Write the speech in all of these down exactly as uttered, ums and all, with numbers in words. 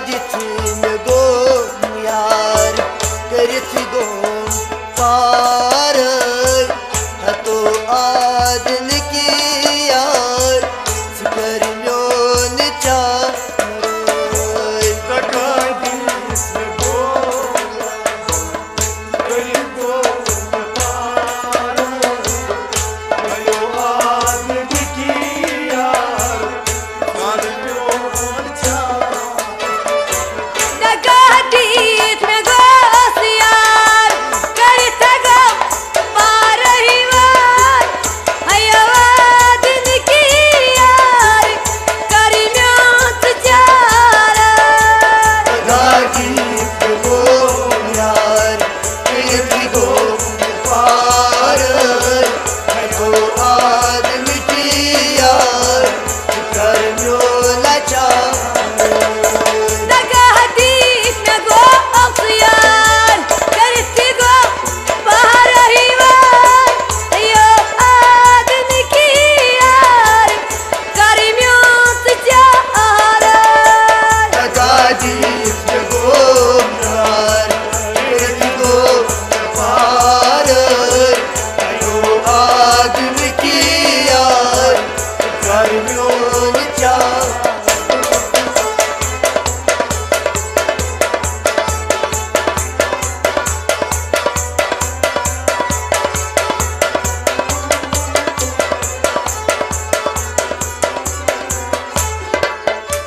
دِتھ مےٚ گوٚو یار، کٔرِتھ گوٚو پارٕ۔ ہتو آد نِکی یار، ژٕ کر میون چارٕ۔ دگہ دِتھ مےٚ گوٚو یار، کٔرِتھ گوٚو پارٕ ہیوار۔ ہیو آدنکی یار، کر میون ژٕ چارٕ۔ دگہ دِتھ مےٚ گوٚو یار، کٔرِتھ گوٚو پارٕ۔ ہیو آدنکی یار، کر میون چارٕ۔ دگہ دِتھ مےٚ گوٚو یار، کٔرِتھ گوٚو پارٕ ہیوار۔ ہیو آدنکی یار، کر میون ژٕ چارٕ۔ دگہ دِتھ مےٚ گوٚو یار، کٔرِتھ گوٚو پارٕ۔ ہیو آدنکی یار، کر میون چارٕ۔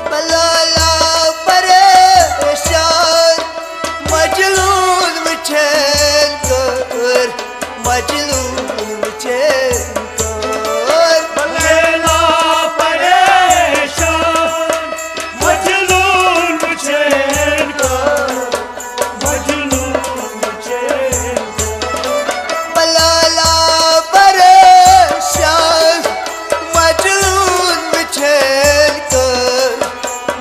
بلالا پریشان، مجنون وٕچھن کٔر، مجنون وٕچھن کٔر۔ بلالا پریشان، مجنون وٕچھن کٔر، مجنون وٕچھن کٔر۔ بلالا پریشان، مجنون وٕچھن کٔر،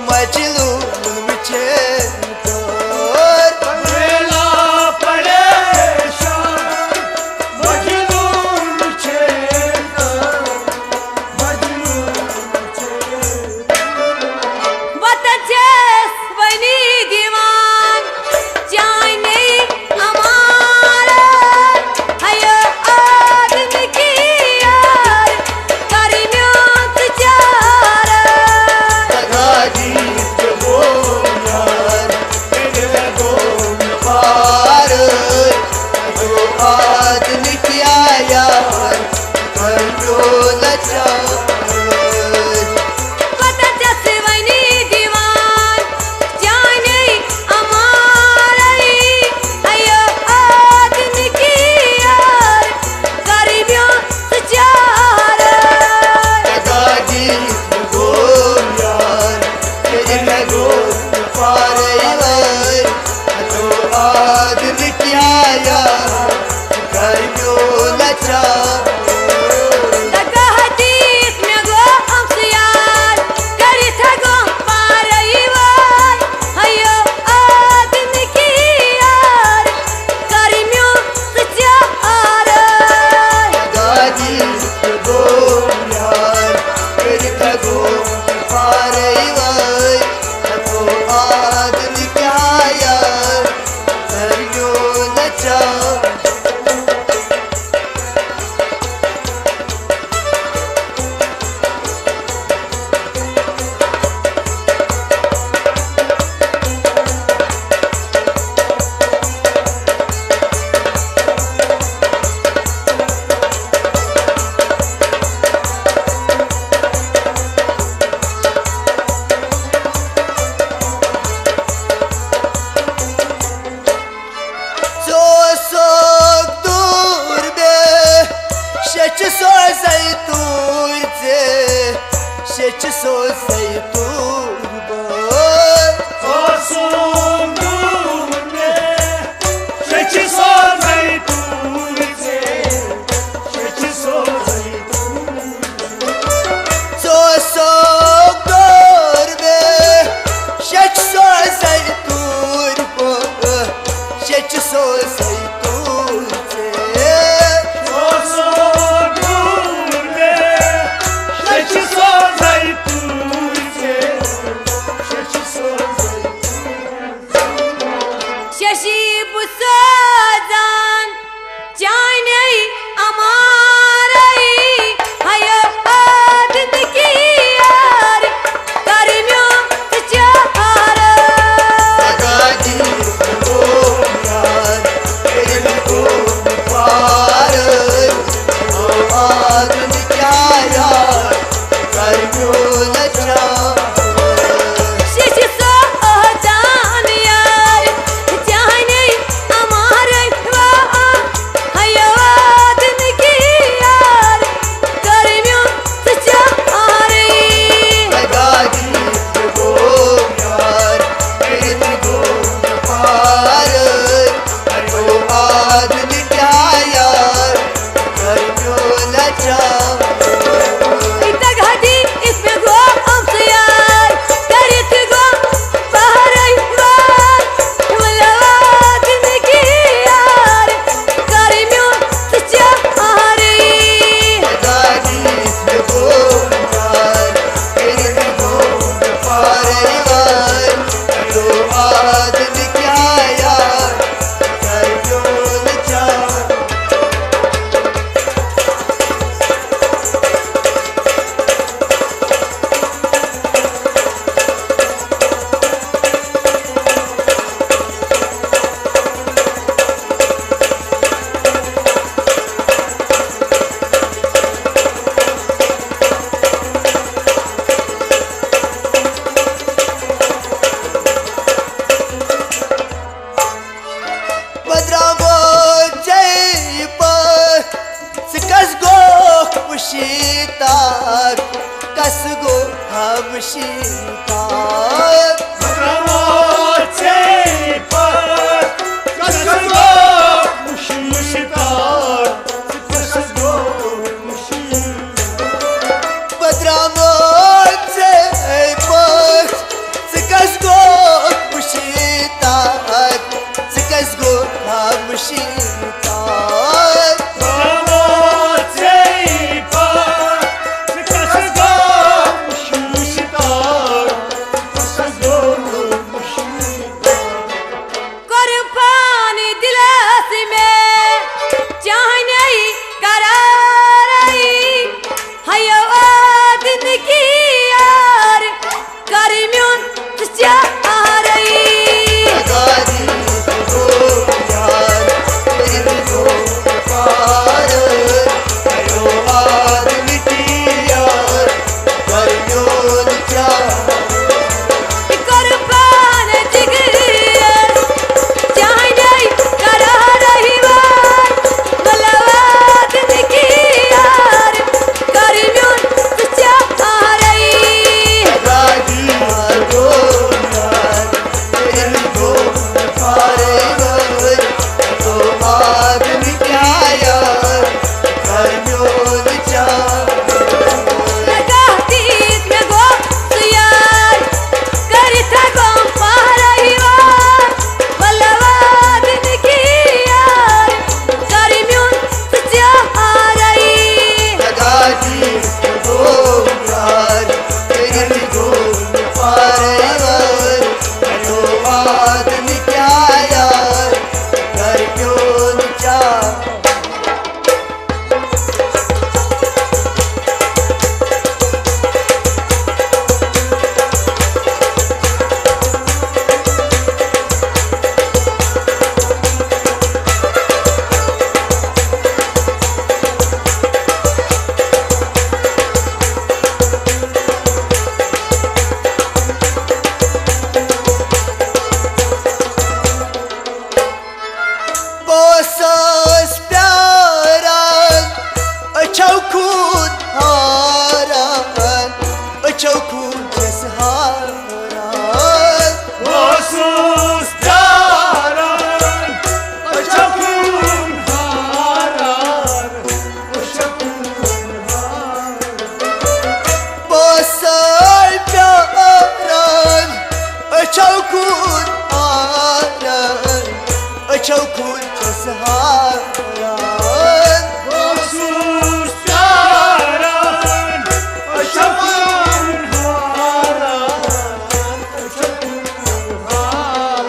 مجنون وٕچھن کٔر۔ بلالا پریشان، مجنون وٕچھن کٔر، مجنون وٕچھن کٔر۔ وطن چھس وۄنی دِوان چانے امارت۔ ہیو آدنکی یار، کر میون ژٕ چارٕ۔ دگہ دِتھ گوٚو یار، کٔرِتھ گوٚو پارٕ۔ ہیو آدنکی یار، کر میون چارٕ۔ وطن چھس وۄنی دِوان چانے امارے۔ ہیو آدنکی یار، کر میون ژٕ چارٕ۔ دگہ دِتھ گوٚو یار، کٔرِتھ گوٚو پارٕ وٲرۍ۔ ہتو آدنکی یار، کر میون چارٕ۔ دگہ دِتھ مےٚ گوٚو یار، کٔرِتھ گوٚو پارٕ وٲرۍ۔ ہیو آدنکی یار، کر میون ژٕ چارٕ۔ دگہ دِتھ گوٚو یار، کٔرِتھ گوٚو پارٕ وٲرۍ۔ ہتو آدنکی یار، کر میون چارٕ۔ ژٕ اوسُکھ دوٗر مےٚ، شیٚچھِ سوزَے توٗرۍ ژےٚ، شیٚچھِ سوزَے توٗرۍ بہٕ۔ ژٕ اوسُکھ دوٗر مےٚ، شیٚچھِ سوزَے توٗرۍ ژےٚ، شیٚچھِ سوزَے توٗرۍ۔ ژٕ اوسُکھ دوٗر مےٚ، شیٚچھِ سوزَے توٗرۍ بہٕ، شیٚچھِ سوزَے توٗرۍ ژےٚ۔ ژٕ اوسُکھ دوٗر مےٚ، شیٚچھِ سوزَے توٗرۍ ژےٚ، شیٚچھِ سوزَے اَسہِ گوٚو خاموشی تار۔ بہٕ ترٛاوو ژے پتھ، کس گوٚو مُشتاق، کس گوٚو مُشتاق۔ بہٕ ترٛاوو ژے پتھ، ژٕ کس گوٚو مُشتاق، ژٕ کس گوٚو خاموشی تار۔ قربان دلس میں چانئی قرارئی، ہیو آدن کی یار، کر میون چارئی۔ قربان جگر، چانئی قرار ہیوار، ملوات نکی یار، کر میون چارئی۔ بہٕ اوسُس پیاران، أچھو خوٗن ہاران، أچھو خوٗن چھَس ہاران۔ بہٕ اوسُس پیاران، أچھو خوٗن ہاران، أچھو خوٗن ہاران۔ بہٕ اوسُس پیاران، أچھو خوٗن ہاران، أچھو خوٗن چھَس ہاران۔ بہٕ اوسُس پیاران، أچھو خوٗن ہاران، أچھو خوٗن ہاران۔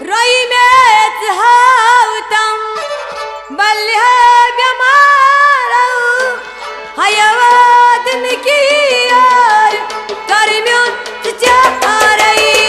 روی مےٚ ژٕ ہاو تم بلہِ بیمارو۔ ہیواد نکی یار، کر میون چارئی۔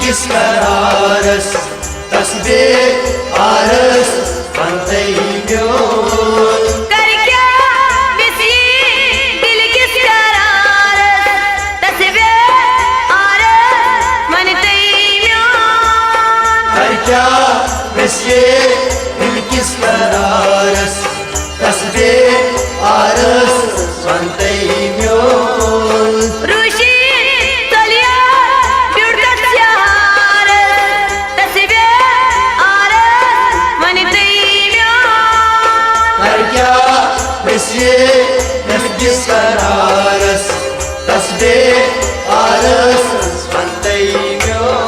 کِس قرارس تسبیح آرس ونتَے میون۔ کر کیٛاہ ویژھِ یہِ دِل کِس قرارس تسبیح آرس ونتَے میون۔ کر کیٛاہ ویژھِ یہِ دِل کِس قرارس تسبیح آرس ونتَے میون۔ روشی تلیا بیوٹک سیارس تسبیح آرس ونتَے میون۔ کر کیٛاہ ویژھِ یہِ دِل کِس قرارس تسبیح آرس ونتَے میون۔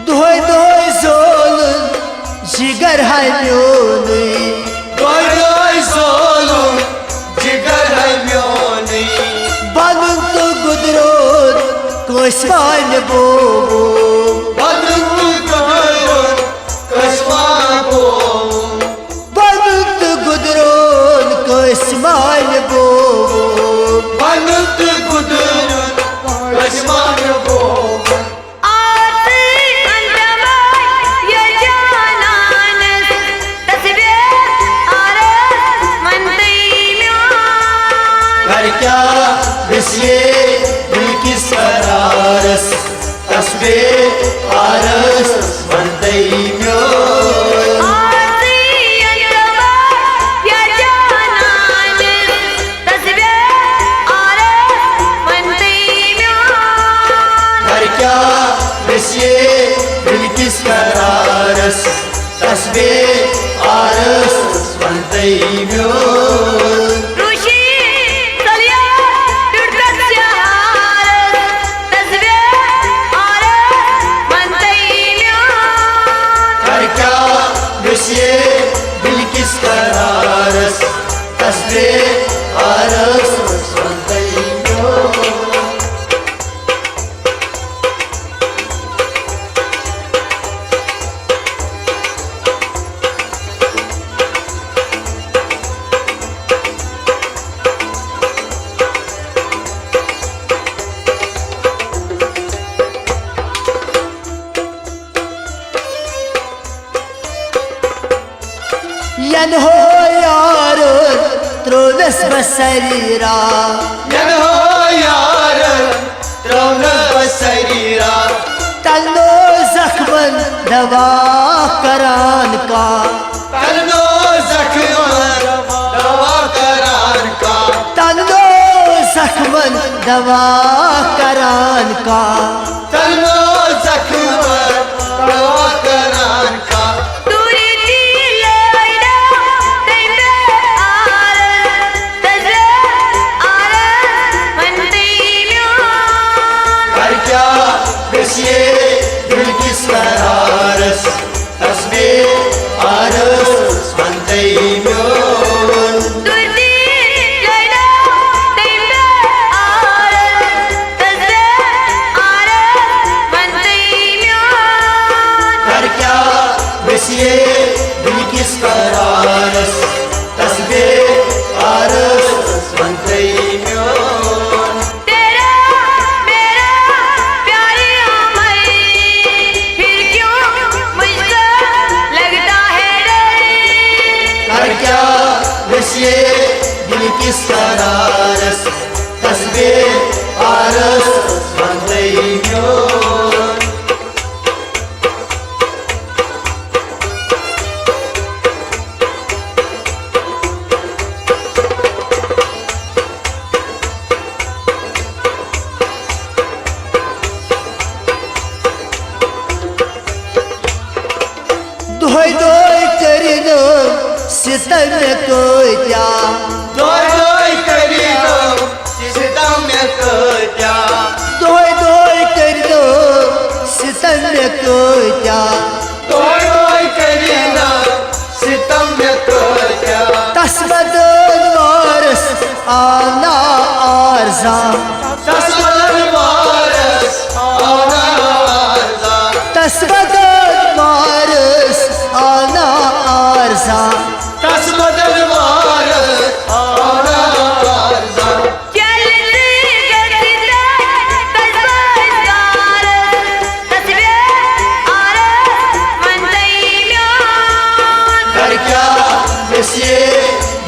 دۄہے دۄہے زولُن جگر ہے میونُے۔ دۄہے دۄہے زولُن جگر ہے میونُے۔ بَنُن تہٕ گُدرُن کٲنٛسہِ ما بووُم۔ بَنُن تہٕ گُدرُن کٲنٛسہِ ما بووُم۔ بَنُن تہٕ گُدرُن کٲنٛسہِ ما بووُم۔ بَنُن تہٕ گُدرُن کٲنٛسہِ ما بووُم۔ آرزی اندمائی یہ جانانس تسبیح آرس ونتئی میون۔ کر کیا وسیع دل کس قرارس تسبیح آرس ونتئی میون۔ آرزی اندمائی یہ جانانس تسبیح آرس ونتئی میون۔ کر کیا وسیع دل کس قرارس تسبیح آرس ونتئی میون۔ روشی تلیا ڈڈکس یارس تسبیح آرس ونتئی میون۔ کر کیا وسیع دل کس قرارس تسبیح آرس ونتئی میون۔ ینہٕ ہو یارن ترٛوونس بہٕ سریرا۔ ینہٕ ہو یارن ترٛوونس بہٕ سریرا۔ تلنو زخمن دوا کران کانٛہہ۔ تلنو زخمن دوا کران کانٛہہ۔ تلنو زخمن دوا کران کانٛہہ۔ تلنو زخمن دوا کران کانٛہہ۔ دوری دی لائنا تیمے آرن تزے آرن ونتئی میون۔ کر کیا وسیع دل کس قرارس تسبیح آرس ونتئی میون۔ دوری دی لائنا تیمے آرن تزے آرس ونتئی میون۔ کر کیا وسیع دل کس قرارس تسبیح آرس ونتئی میون۔ تیرا میرا پیارے عمر، پھر کیوں مجھ کو لگتا ہے ڈر؟ کر کیا وسیع دل کس قرارس تسبیح آرس ونتئی میون۔ دۄہے دۄہے کٔرِنو ستم مےٚ کۭتیٛاہ۔ دۄہے دۄہے کٔرِنو ستم مےٚ کۭتیٛاہ۔ دۄہے دۄہے کٔرِنو ستم مےٚ کۭتیٛاہ۔ دۄہے دۄہے کٔرِنو ستم مےٚ کۭتیٛاہ۔ تس بدن وارس آو نا آرزان۔ تس بدن وارس آو نا آرزان۔ تس بدن وارس آو نا آرزان۔ تس بدن وارس آو نا آرزان۔ کر کیا ویسے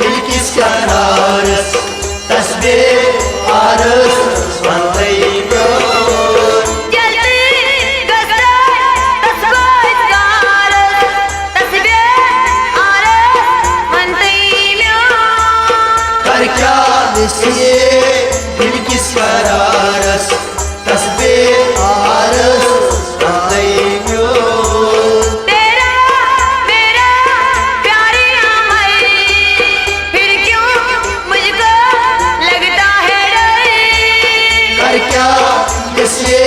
دل کس قرارس، تسبیح آرس ونتئی میون۔ کر کیا ویسے دل کس قرارس، تسبیح آرس ونتئی میون۔ تیرا میرا پیارے امر، پھر کیوں مجھ کو لگتا ہے ڈر؟ کر کیا ویسے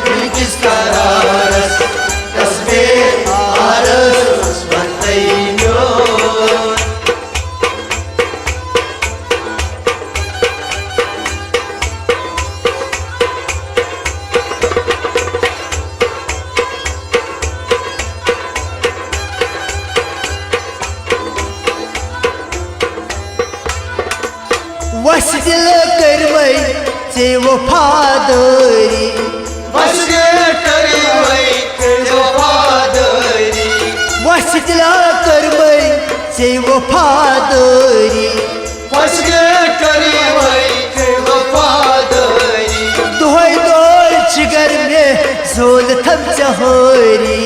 دل کس قرارس، تسبیح آرس ونتئی میون۔ وس دل کٔرمٕے ژےٚ وفادٲری۔ وس دل کٔرمٕے ژےٚ وفادٲری۔ وس دل کٔرمٕے ژےٚ وفادٲری۔ وس دل کٔرمٕے ژےٚ وفادٲری۔ دۄہے دۄہے جگر مےٚ زول تھم ژےٚ ہٲری۔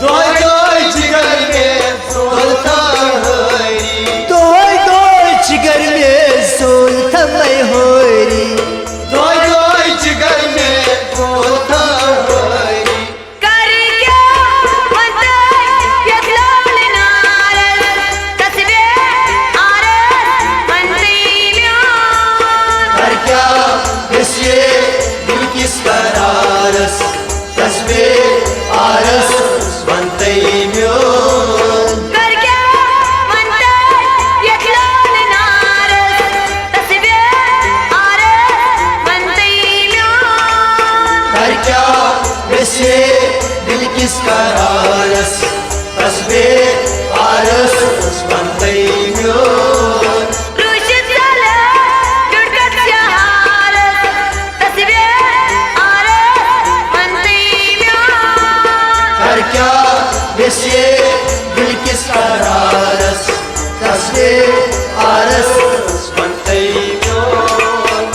دۄہے دۄہے جگر مےٚ زول تھم ہٲری۔ دۄہے دۄہے جگر مےٚ زول تھم ہٲری۔ دۄہے دۄہے جگر مےٚ زول تھم ہٲری۔ کر کیا ونتئی یتھ لولہِ نارس، تسبیح آرس ونتئی میون۔ کر کیا ویسے دل کس قرارس، تسبیح آرس ونتئی میون۔ کر کیا ونتئی یتھ لولہِ نارس، تسبیح آرس ونتئی میون۔ کر کیا ویسے دل کس قرارس، تسبیح آرس ونتئی میون۔ روشت سلام ٹوٹکت شہارس، تسبیح آرس ونتئی میون۔ کر کیا ویسے دل کس قرارس، تسبیح آرس ونتئی میون۔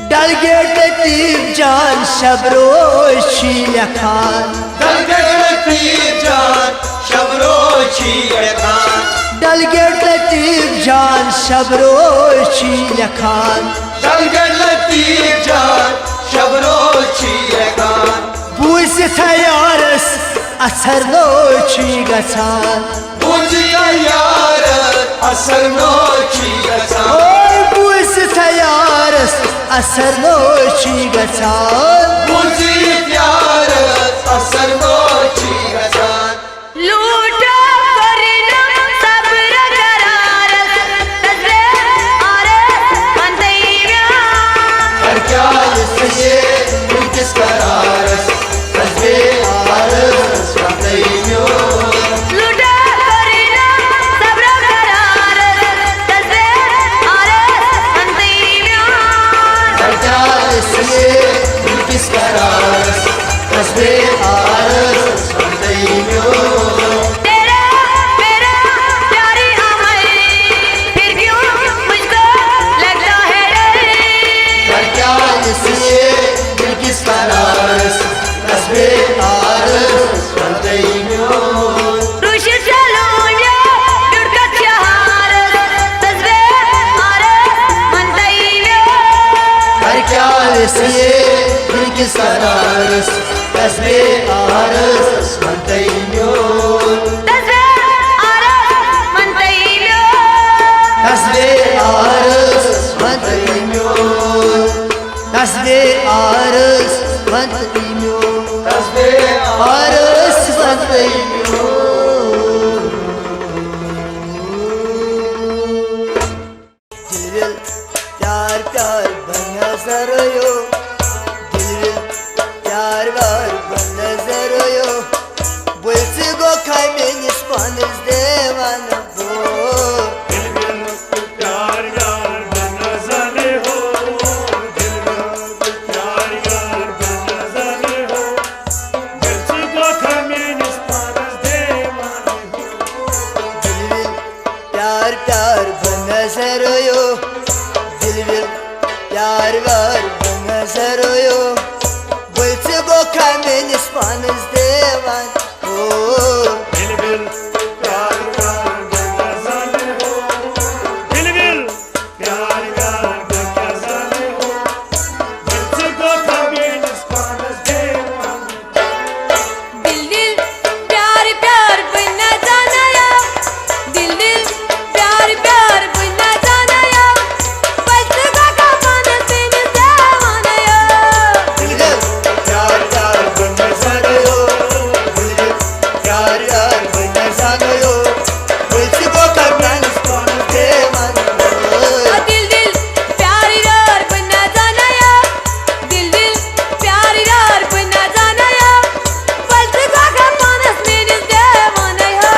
ڈل گیٹ لطیف جان شب روز چھی لیکھان۔ ڈل گیٹ لطیف جان شب روز چھی لیکھان۔ ڈل گیٹ لطیف جان شب روز چھی لیکھان۔ ڈل گیٹ لطیف جان شب روز چھی لیکھان۔ بوٗزِتھ یارس اثر نو چھی گژھان۔ بوٗزِتھ یارس اثر نو چھی گژھان۔ اوے بوٗزِتھ یارس اثر نو چھی گژھان۔ بوٗزِتھ یارس اثر نو چھی گژھان۔ لوٗٹا کٔرِنم صبر قرارس، تسبیح آرس ونتئی میون۔ کر کیا ویسے دل کس قرارس، تسبیح آرس ونتئی میون۔ لوٗٹا کٔرِنم صبر قرارس، تسبیح آرس ونتئی میون۔ کر کیا ویسے دل کس قرارس، تسبیح آرس ونتئی میون۔ تیرا میرا پیارے امر، پھر کیوں مجھ کو لگتا ہے ڈر؟ کر کیا ویسے دل کس قرارس، تسبیح آرس ونتئی میون۔ روشت سلام یا ٹوٹکت شہارس، تسبیح آرس ونتئی میون۔ کر کیا ویسے دل کس قرارس، تسبیح آرس ونتئی میون۔ تسبیح آرس حلیمو، حسبِ عارس وطنیو۔ دِلوِل پیار پیار بہٕ نظر یو، دِلوِل پیار پیار بہٕ نظر یو، بُلسہِ گوٚو کھاے میٲنِس پانس دیوانہٕ بور۔ دِلوِل پیار پیار بہٕ نظر یو، دِلوِل پیار پیار بہٕ نظر یو، بُلسہِ گوٚو کھاے میٲنِس پانس دیوانہٕ بور۔ دِلوِل پیار پیار بہٕ نظر یو، دِلوِل پیار پیار بہٕ نظر یو، بُلسہِ گوٚو کھاے میٲنِس پانس دیوانہٕ بور۔ دِلوِل پیار پیار بہٕ نظر یو، دِلوِل پیار پیار بہٕ نظر یو، بُلسہِ گوٚو کھاے میٲنِس پانس دیوانہٕ۔ دِل دِل پیار پیار بہٕ نہ زانایا، دِل دِل پیار پیار بہٕ نہ زانایا، بس گوٚو کھاے پانس میٲنِس دیوانہٕ یو۔ دِل دِل پیار پیار بہٕ نہ زانایا، دِل دِل پیار پیار بہٕ نہ زانایا، بس گوٚو کھاے میٲنِس پانس دیوانہٕ یو۔ دِل دِل پیار پیار بہٕ نہ زانایا، دِل دِل پیار پیار بہٕ نہ زانایا، بس گوٚو کھاے پانس میٲنِس دیوانہٕ یو۔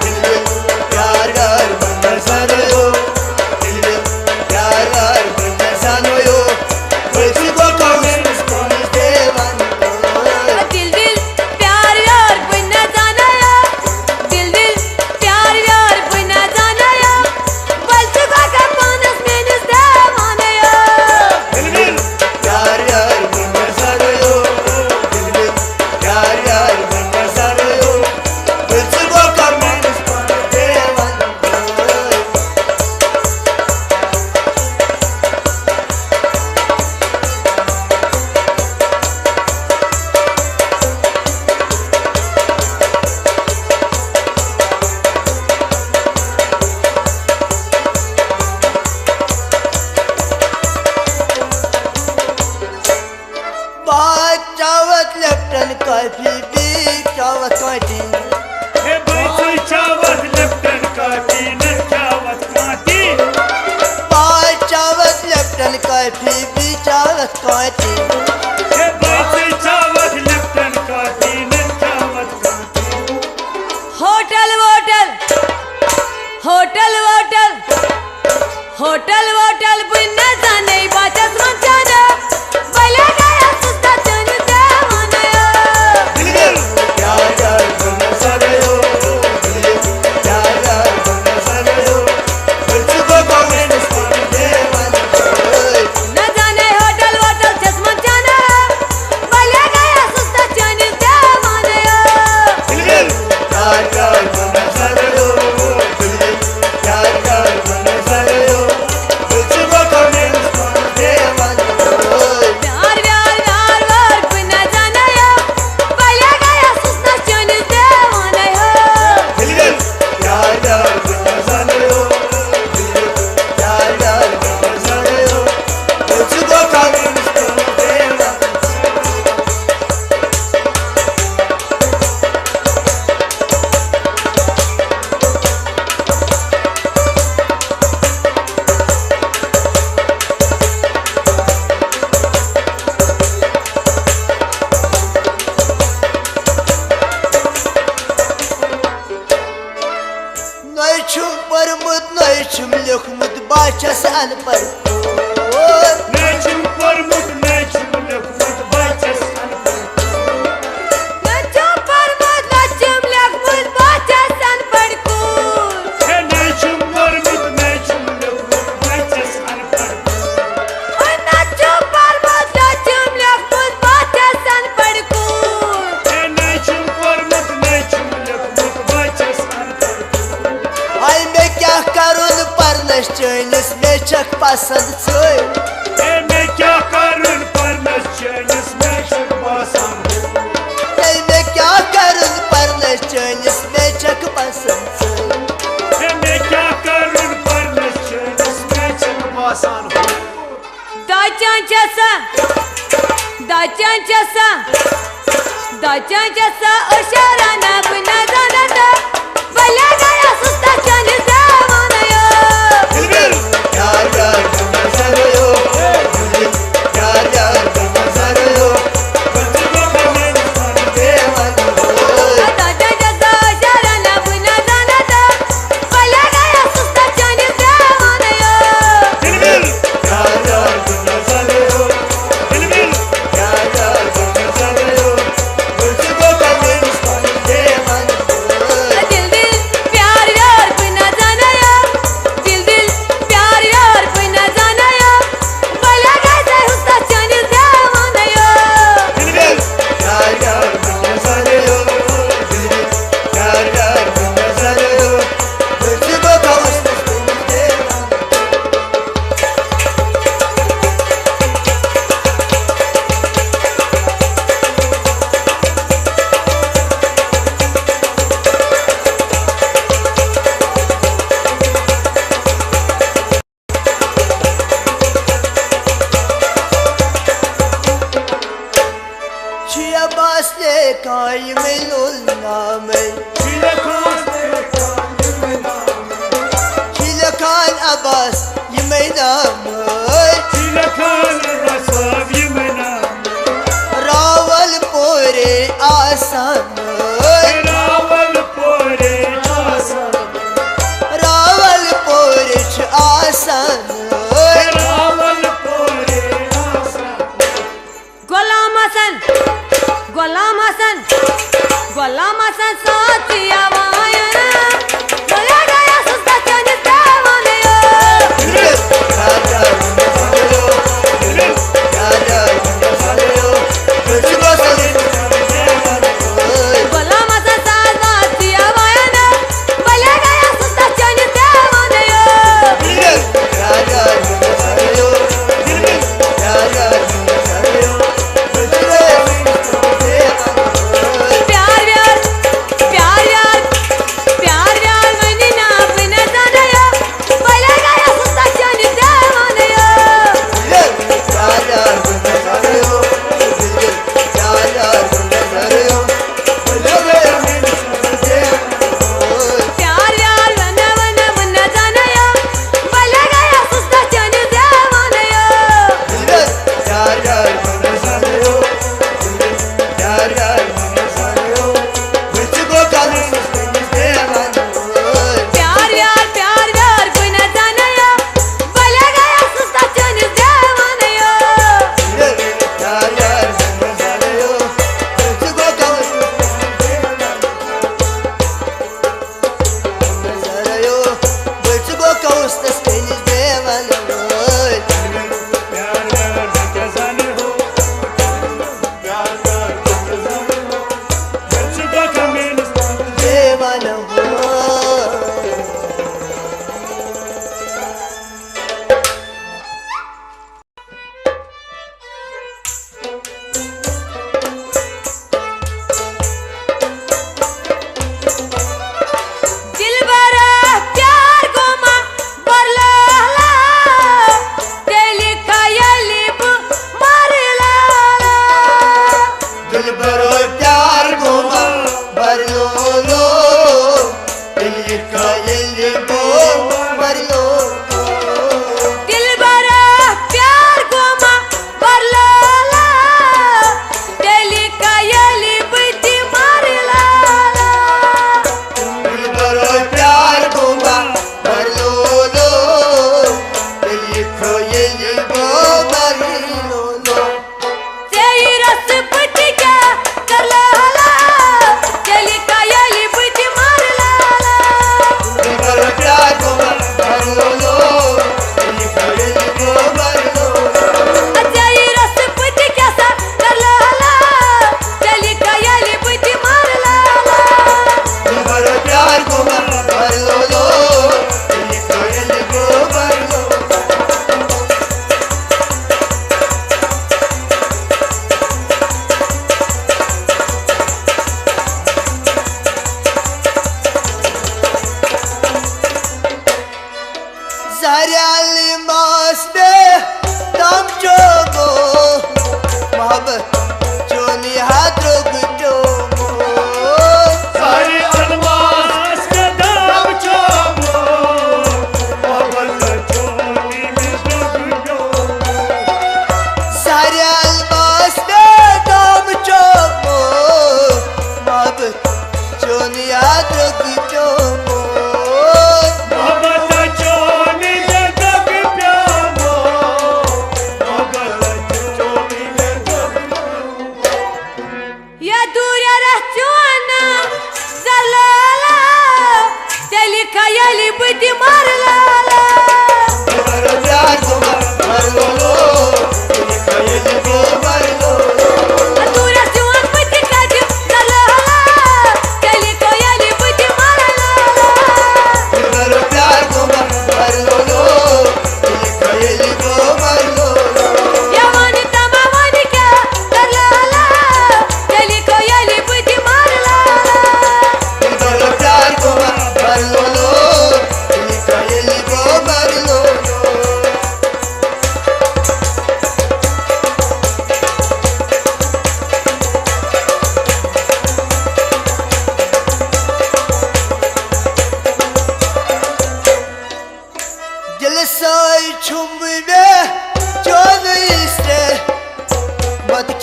دِل دِل پیار پیار بہٕ نہ زانایا، دِل دِل پیار پیار بہٕ نہ زانایا، بس گوٚو کھاے میٲنِس پانس دیوانہٕ یو۔ دِل دِل پیار پیار بہٕ نہ زانایا، دِل دِل پیار پیار بہٕ نہ زانایا، بس گوٚو کھاے پانس میٲنِس دیوانہٕ یو۔ دِل دِل پیار پیار بہٕ نہ زانایا، دِل دِل پیار پیار بہٕ نہ زانایا، بس گوٚو کھاے میٲنِس پانس دیوانہٕ یو۔ بہٕ چاوتھ لیپٹن کافی، بیٚیہِ چاوتھ کانٹی۔ ہے بہٕ ژٕے چاوتھ لیپٹن کافی، نہ چاوتھ کانٹی۔ بہٕ چاوتھ لیپٹن کافی، بیٚیہِ چاوتھ کانٹی۔ ہے بہٕ ژٕے چاوتھ لیپٹن کافی، نہ چاوتھ کانٹی۔ ہوٹل ووٹل، ہوٹل ووٹل، ہوٹل ووٹل بہٕ نہ زانَے، بہٕ چھَس منٛد چانہٕ۔ بلے گیا سُستا چٲنِس دیوانَے۔ دِل دِل پیار پیار بہٕ نہ زانَے ہو، دِل دِل پیار پیار بہٕ نہ زانَے ہو، بہٕ چھُس گوٚو میٲنِس پانَس دیوانَے۔ نہ زانَے ہوٹل ووٹل چھَس منٛد چانہٕ۔ بلے گیا سُستا چٲنِس دیوانَے۔ دِل دِل پیار پیار بہٕ نہ زانَے ہو، دِل دِل پیار پیار بہٕ نہ زانَے ہو، بہٕ چھُس گوٚو میٲنِس پانَس دیوانَے۔ پیار پیار پیار پیار بہٕ نہ زانَے ہو، بلے گیا سُستا چٲنِس دیوانَے۔ دِل دِل پیار پیار بہٕ نہ زانَے ہو، دِل دِل پیار پیار بہٕ نہ زانَے ہو، بہٕ چھُس گوٚو میٲنِس پانَس دیوانَے۔ نَے چھُم پوٚرمُت، نَے چھُم لیوٚکھمُت، بہٕ چھَس اَن پَڑھ کوٗر۔ نَے چھُم پوٚرمُت، نَے چھُم لیوٚکھمُت، بہٕ چھَس اَن پَڑھ کوٗر۔ نہ چھُم پوٚرمُت، نہ چھُم لیوٚکھمُت، بہٕ چھَس اَن پَڑھ کوٗر۔ ہے، نہ چھُم پوٚرمُت، نہ چھُم لیوٚکھمُت، بہٕ چھَس اَن پَڑھ کوٗر۔ ہے، نہ چھُم پوٚرمُت، نہ چھُم لیوٚکھمُت، بہٕ چھَس اَن پَڑھ کوٗر۔ ہے، نہ چھُم پوٚرمُت، نہ چھُم لیوٚکھمُت، بہٕ چھَس اَن پَڑھ کوٗر۔ ہاے، مےٚ کیٛاہ کَرُن پَرنَس چٲنِس، مےٚ چھَکھ پَسنٛد ژٕے۔ ہے، مےٚ کیٛاہ کَرُن پَرنَس چٲنِس، مےٚ چھَکھ باسان۔ ہے، مےٚ کیٛاہ کَرُن پَرنَس چٲنِس، مےٚ چھَکھ پَسنٛد ژٕے۔ ہے، مےٚ کیٛاہ کَرُن پَرنَس چٲنِس، مےٚ چھَکھ باسان۔ داچان چھَسا، دچن چسا، دچن چسا اشارہ نہ بنا زانتا، بلے گیا سستا چنس دیوانا یو۔ بلبل، یار یار تم سر یو، بلبل، یار یار تم sir you, Bulbul co Bulbul دیوانا U. دچن چسا اشارہ نہ بنا زانتا، بلے گیا سستا چنس دیوانا یو۔ بلبل، یار یار تم سر یو، بلبل، یار یار تم sir you, Bulbul co Bulbul دیوانا U. دل دل پیار یار بنا زانایا، دل دل پیار یار بنا زانایا، بلا گزا ہستا چنس دیوانا یو۔ بلبل، یار یار بنا زانایا، بلبل، یار یار بنا زانایا، بلبل کو بلبل دیوانا یو۔ چھ عباس لیکھان یمے لول نامے۔ چھ لیکھان عباس یمے نامے۔ چھ لیکھان عباس یمے نامے۔ راول پورے آسان۔ راول پورے آسان۔ راول پورے چھ آسان۔ راول پورے آسان۔ غلام حسن، غلام حسن، غلام حسن ساتھ آوایا۔ بلا گیا سستا چنس دیوانا یو۔ غلام حسن ساتھ آوایا نا۔ بلا گیا سستا چنس دیوانا یو۔ پیار ویار، پیار ویار، پیار ویار ونی نا بنا زانایا، بلا گیا سستا چنس دیوانا یو۔ پیار ویار ونہ ونہ ونہ زانایا، بلا گیا سستا چنس دیوانا یو۔ پیار ویار، پیار ویار بنا زانایا، بلا گیا سستا چنس دیوانا یو۔ دلبرا پیار گوما برلالا، تیلی خیالی بو مارلالا۔ دلبرا پیار گوما برلولو، تیلی خیالی بو برلولو۔ دلبرا پیار گوما برلالا، تیلی خیالی بتی مارلالا۔ دلبرا پیار گوما برلولو، تیلی خیالی بو برلولو۔ ژے رس بہٕ تہِ کیٛاہ کر لالا، تیٚلہِ کیٛاہ مر لالا۔ ژے رس بہٕ تہِ کیٛاہ سا کر لالا، تیٚلہِ کیٛاہ مر لالا۔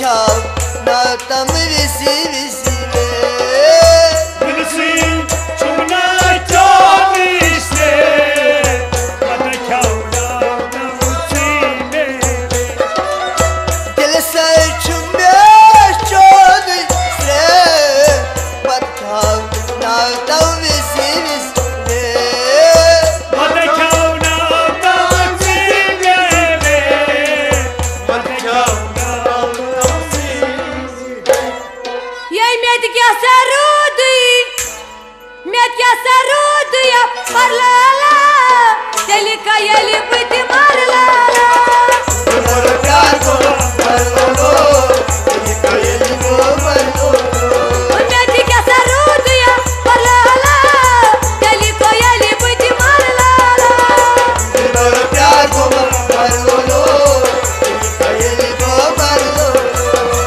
کھیاوناو تم وِزِ وِزِ مےٚ۔ دِلسٕے چھُم ناچان اِسلیے، پتہٕ کھیاوناو تم وِزِ مےٚ۔ دِلسٕے چھُم ناچان اِسلیے، پتہٕ کھیاوناو تم وِزِ وِزِ مےٚ۔ پتہٕ کھیاوناو تم وِزِ مےٚ۔ پتہٕ کھیاوناو تم وِزِ مےٚ۔ یے مےٚ تہِ کیٛاہ سا روٗدُے، مےٚ تہِ کیٛاہ سا روٗدُے اَپَر لالا، تیٚلہِ کا ییٚلہِ بہٕ تہِ مَرٕ لالا۔ مےٚ تہِ کیٛاہ سا روٗدُے اَپَر لالا، تیٚلہِ کا ییٚلہِ بہٕ تہِ مَرٕ لالا۔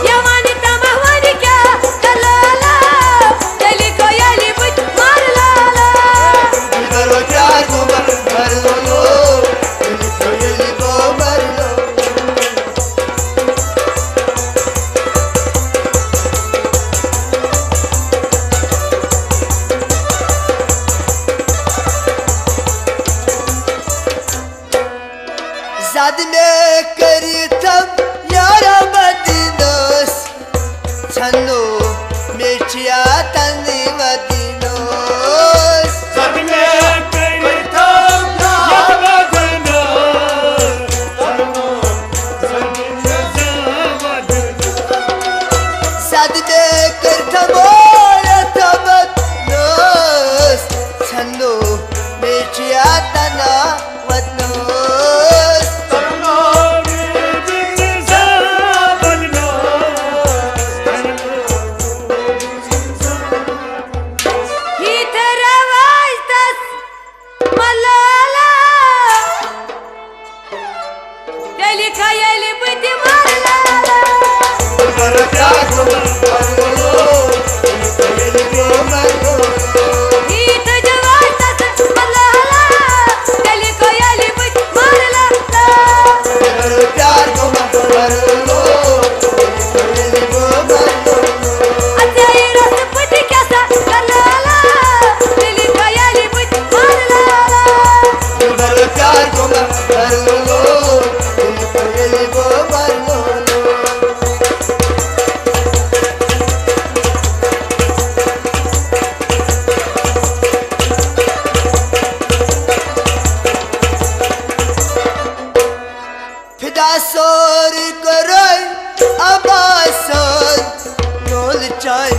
یوان تمہ ونہِ کیٛاہ کرٕ لالا، تیٚلہِ گوٚو ییٚلہِ بہٕ تہِ مَرٕ لالا۔ زد مےٚ کٔرِتھ یارا بدنس، ژھنو مےٚ چھِ یاتن ودنس۔ زد مےٚ کٔرِتھ یارا بدنس، ژھنو مےٚ چھِ یاتن ودنس۔ زد مےٚ کٔرِتھ یارا بدنس، ژھنو مےٚ چھِ یاتن ودنس۔ یہِ تہِ رواج تس ملالا، تیٚلہِ کا ییٚلہِ بہٕ تہِ مَرٕ لالا۔ یی تہٕ جوان تَتھ مَرٕ لالا، تیٚلہِ کا ییٚلہِ بہٕ تہِ مَرٕ لالا۔ اَژے رَس پٔٹۍ کیٛاہ سا کَرٕ لالا، تیٚلہِ کا ییٚلہِ بہٕ تہِ مَرٕ لالا۔ فدا سورُے کوٚرُے عباسن، لول چانہِ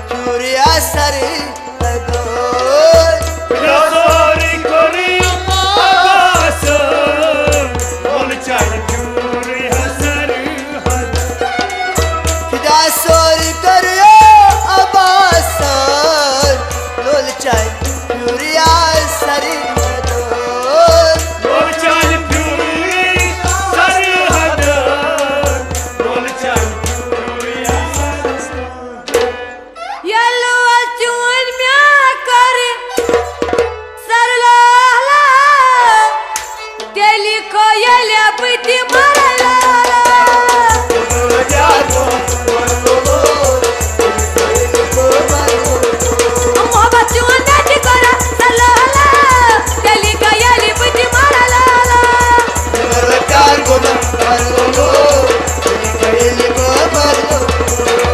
پھیوٗرِ اثر حدود۔ فدا سورُے کوٚرُے عباسن، لول چانہِ پھیوٗرِ اثر حدود۔ فدا سورُے کوٚرُے عباسن، لول چانہِ پھیوٗرِ اثر حدود۔ لول چانہِ پھیوٗرِ اثر حدود۔ ییٚلہِ وۄنۍ چون مےٚ کَرِ سَر لالا، تیٚلہِ کو ییٚلہِ بہٕ تہِ مَرٕ لالا۔ محبت چون مےٚ تہِ کَرِ سَر لالا، تیٚلہِ کو ییٚلہِ بہٕ تہِ مَرٕ لالا۔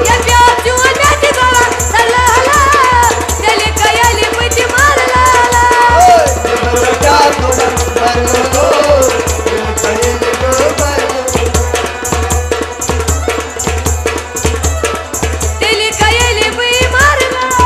یا پیار چون مےٚ تہِ گوٚوا سَر لالا، تیٚلہِ گٔیَلہِ بہٕ تہِ مَرٕ لالا۔ تیٚلہِ گٔیَلہِ بہٕ مَرٕ لالا۔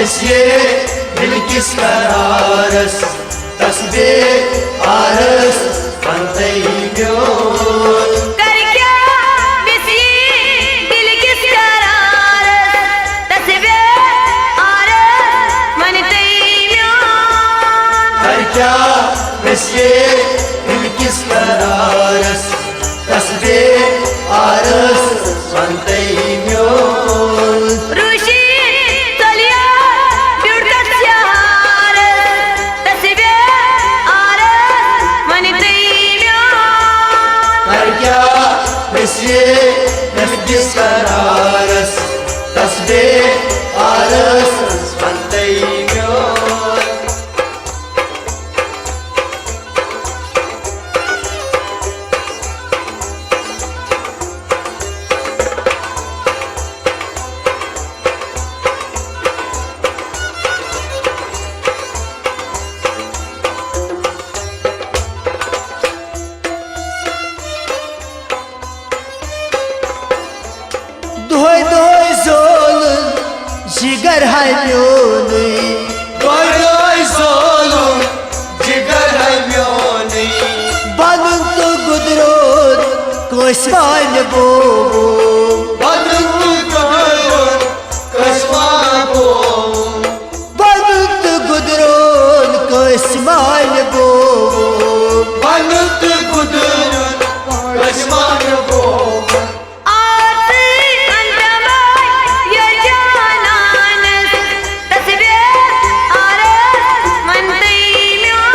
أسۍ یے دِل کِس قرارس، تسبیح آرس، ونتَے میون۔ کر کیٛاہ ویژھِ یہِ دِل کِس قرارس، تسبیح آرس، ونتَے میون۔ کر کیٛاہ ویژھِ یہِ دِل کِس قرارس، تسبیح آرس، ونتَے میون۔ روشی ژلیا بیوٹس یارس، تسبیح آرس، ونتَے میون۔ کر کیٛاہ ویژھِ یہِ دِل کِس قرارس، تسبیح آرس، ونتَے میون۔ دۄہے دۄہے زولُن جگر ہاے میونُے۔ دۄہے دۄہے زولُن جگر ہاے میونُے۔ بنُن تہٕ گُدرُن کٲنٛسہِ مانہِ بوبو۔ بنُن تہٕ گُدرُن کٲنٛسہِ مانہِ بوبو۔ بنُن تہٕ گُدرُن کٲنٛسہِ مانہِ بوبو۔ بنُن تہٕ گُدرُن کٲنٛسہِ مانہِ بوبو۔ آرزی اندمائی یا جانانس، تسبیح آرس، ونتَے میون۔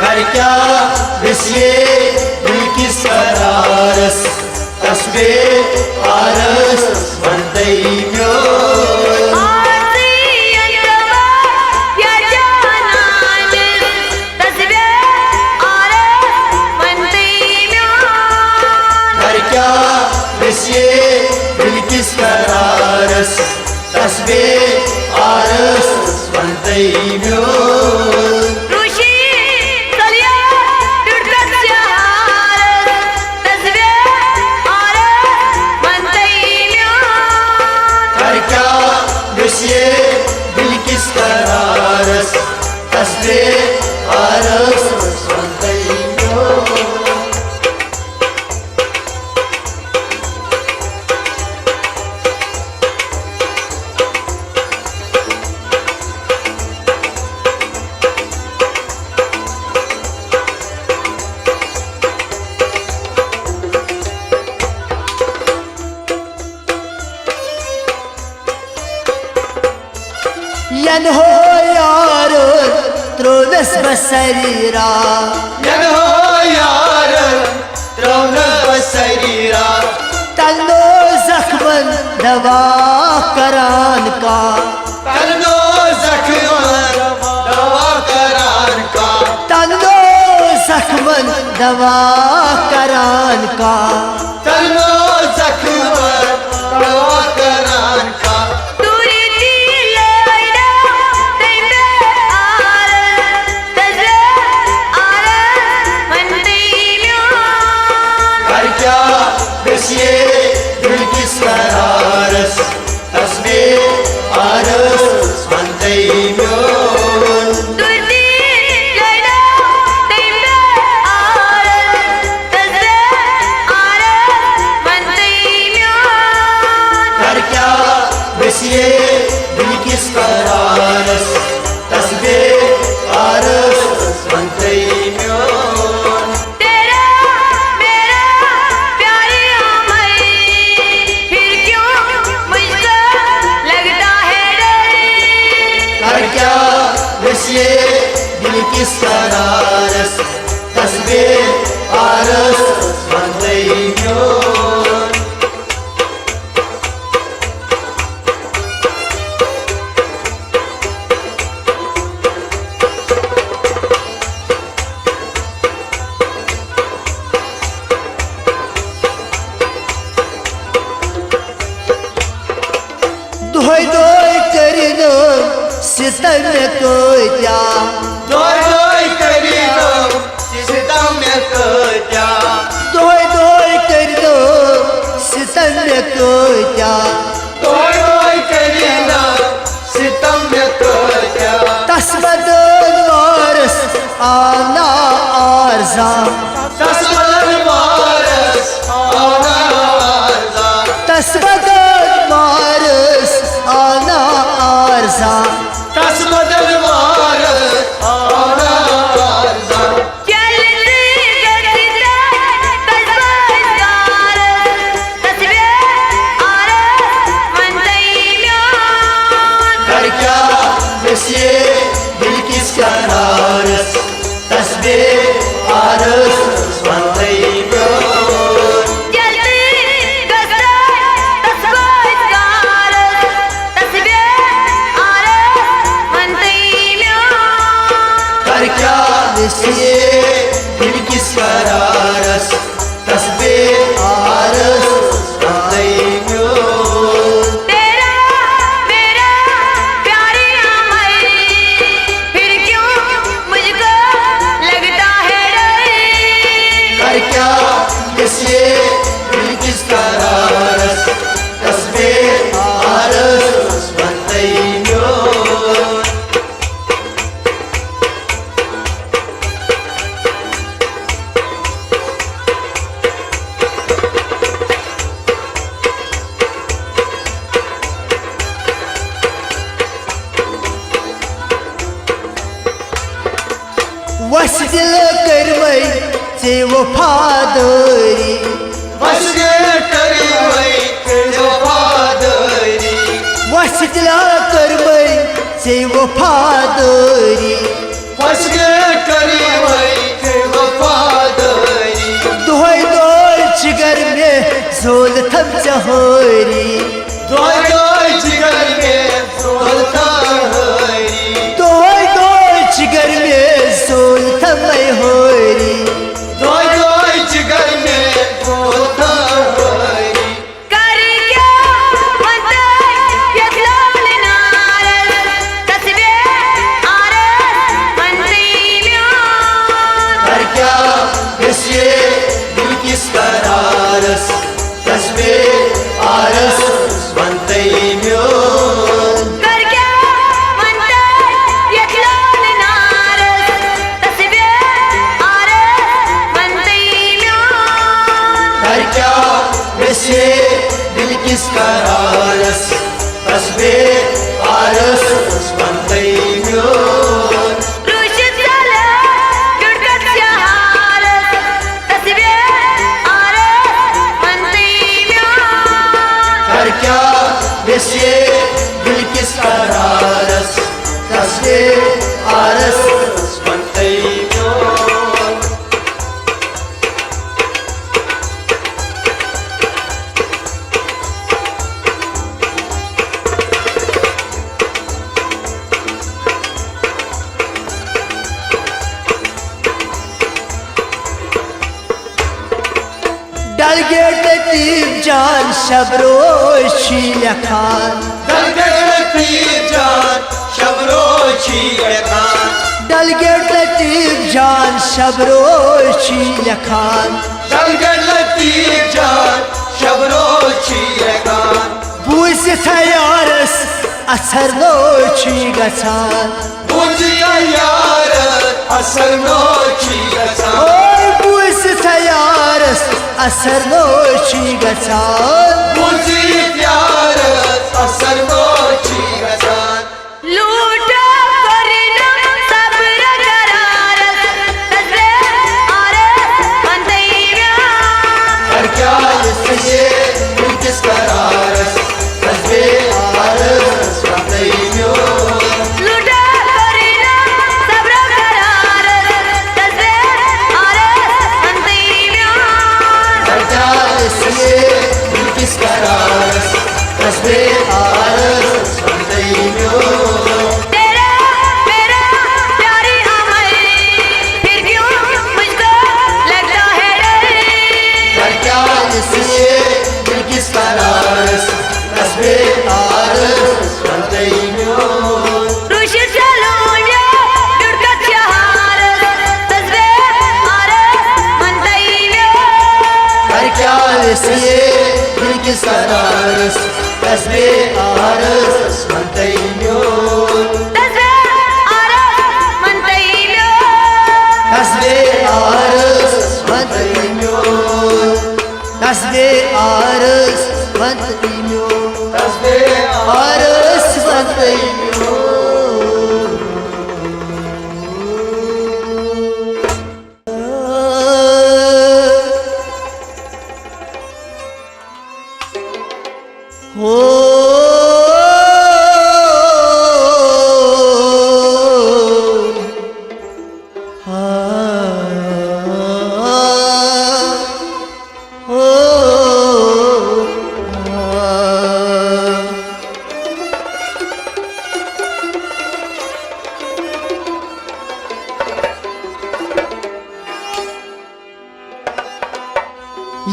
کر کیٛاہ ویژھِ یہِ دِل کِس قرارس، تسبیح آرس، ونتَے میون۔ آرزی اندمائی یا جانانس، تسبیح آرس، ونتَے میون۔ کر کیٛاہ ویژھِ یہِ دِل کِس قرارس، تسبیح آرس، ونتَے میون۔ روشی ژلیا بیوٹس یارس، تسبیح آرس، ونتَے میون۔ کر کیٛاہ ویژھِ یہِ دِل کِس قرارس، تسبیح آرس، ونتَے میون۔ ینہو یارن ترونس بہ سریرا۔ ینہو یارن ترونس بہ سریرا۔ تنو زخمن دوا کران کا۔ تنو زخمن دوا کران کا۔ تنو زخمن دوا کران کا۔ تنو زخمن دوا کران کا۔ دوری دی لائنا تیمے آرن، تزے آرن، ونتَے میون۔ کر کیٛاہ ویژھِ یہِ دِل کِس قرارس، تسبیح آرس، ونتَے میون۔ دوری دی لائنا تیمے آرن، تزے آرس، ونتَے میون۔ کر کیٛاہ ویژھِ یہِ دِل کِس قرارس، تسبیح آرس، ونتَے میون۔ تیرا میرا پیار عمر، پھر کیوں مجھ کو لگتا ہے ڈر؟ کر کیٛاہ ویژھِ یہِ دِل کِس قرارس، تسبیح آرس، ونتَے میون۔ دۄہے دۄہے کٔرِنم ستم مےٚ کۭتیٛاہ۔ دۄہے دۄہے کٔرِنم ستم مےٚ کۭتیٛاہ۔ دۄہے دۄہے کٔرِنم ستم مےٚ کۭتیٛاہ۔ دۄہے دۄہے کٔرِنم ستم زان۔ تس بدل مارس آو نا آر زان۔ تس بدل مارس آو نا آر زان۔ تس بدل مارس آو نا آر زان۔ ییٚلہِ تُہۍ گٔژھِو تَتھ تَس بٲژ کارس، تسبیح آرس، وۄنۍ تُہۍ میون۔ کر کیٛاہ گژھِ دِل کِس قرارس؟ تسبیح آرس وۄنۍ تُہۍ میون۔ ییٚلہِ تُہۍ گژھِو تَس بٲژ کارس، تسبیح آرس وۄنۍ تُہۍ میون۔ کر کیٛاہ گژھِ دِل کِس قرارس؟ تسبیح آرس وۄنۍ تُہۍ میون۔ تیرا میرا پیارے عمل، پھر کیوں مجھ کو لگتا ہے ڈر؟ کر کیٛاہ گژھِ دِل کِس قرارس؟ تسبیح آرس وۄنۍ تُہۍ میون۔ وس دل کٔرمٕے ژےٚ وفادٲری۔ وس دل کٔرمٕے ژےٚ وفادٲری۔ وس دل کٔرمٕے ژےٚ وفادٲری۔ وس دل کٔرمٕے ژےٚ وفادٲری۔ دۄہے دۄہے جگر مےٚ زول تھم ژےٚ ہٲری۔ دۄہے دۄہے جگر مےٚ زول تھم ہٲری۔ دۄہے دۄہے جگر مےٚ زول تھم مےٚ ہٲری۔ دۄہے دۄہے جگر مےٚ زول تھم ہٲری۔ کر کیٛاہ وۄنۍ تُہۍ یتھ لولہٕ نارس، تسبیح آرس وۄنۍ تُہۍ میون۔ کر کیٛاہ گژھِ دِل کِس قرارس؟ تسبیح آرس وۄنۍ تُہۍ میون۔ کر کیٛاہ وۄنۍ تُہۍ یتھ لولہٕ نارس، تسبیح آرس وۄنۍ تُہۍ میون۔ کر کیٛاہ گژھِ دِل کِس قرارس؟ تسبیح آرس وۄنۍ تُہۍ میون۔ روشن سالہ ڈُڈکت شہارس، تسبیح آرس وۄنۍ تُہۍ میون۔ کر کیٛاہ گژھِ دِل کِس قرارس؟ تسبیح آرس وۄنۍ تُہۍ میون۔ ڈل گیٹ لطیف جان شب روز چھی لیکھان۔ ڈل گیٹ لطیف جان شب روز چھی لیکھان۔ ڈل گیٹ لطیف جان شب روز چھی لیکھان۔ ڈل گیٹ لطیف جان شب روز چھی لیکھان۔ بوٗزِتھ یارس اثر نو چھی گژھان۔ بوٗزِتھ یارس اثر نو چھی گژھان۔ اوے بوٗزِتھ یارس اثر نو چھی گژھان۔ بوٗزِتھ یارس اثر نو چھی گژھان۔ لوٗٹا کٔرِنَم صبر قرارس، تسبیح آرس وۄنۍ تُہۍ میون۔ کر کیٛاہ یہِ سُہ یہِ کِس قرارس؟ تسبیح آرس وۄنۍ تُہۍ میون۔ لوٗٹا کٔرِنَم صبر قرارس، تسبیح آرس وۄنۍ تُہۍ میون۔ کر کیٛاہ یہِ سُہ یہِ کِس قرارس؟ تسبیح آرس وۄنۍ تُہۍ میون۔ تیرا میرا پیارے عمل، پھر کیوں مجھ کو لگتا ہے ڈر؟ کر کیٛاہ یہِ سُہ یہِ دِل کِس قرارس؟ تسبیح آرس وۄنۍ تُہۍ میون۔ روشن سالہ ڈُڈکت شہارس، تسبیح آرس وۄنۍ تُہۍ میون۔ کر کیٛاہ یہِ سُہ یہِ دِل کِس قرارس؟ تسبیح آرس وۄنۍ تُہۍ میون۔ تسبیح آرس وۄنۍ تُہۍ میون۔ تسبیح آرس حسبِ آرزوَن تہٕ میون، حسبِ آرزوَن تہٕ میون۔ ہو۔ ہا۔ ہو۔ ہا۔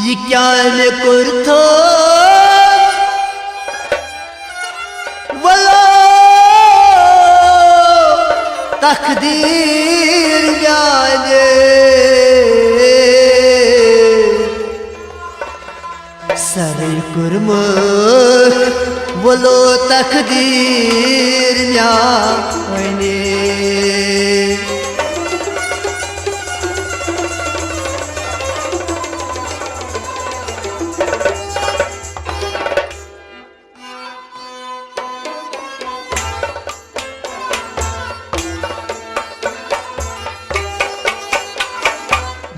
یہِ کیٛاہ مےٚ کوٚرتھو وَلو تقدیٖر میٛانہِ۔ سرٕے کوٚرمُت وَلو تقدیٖر میٛانہِ۔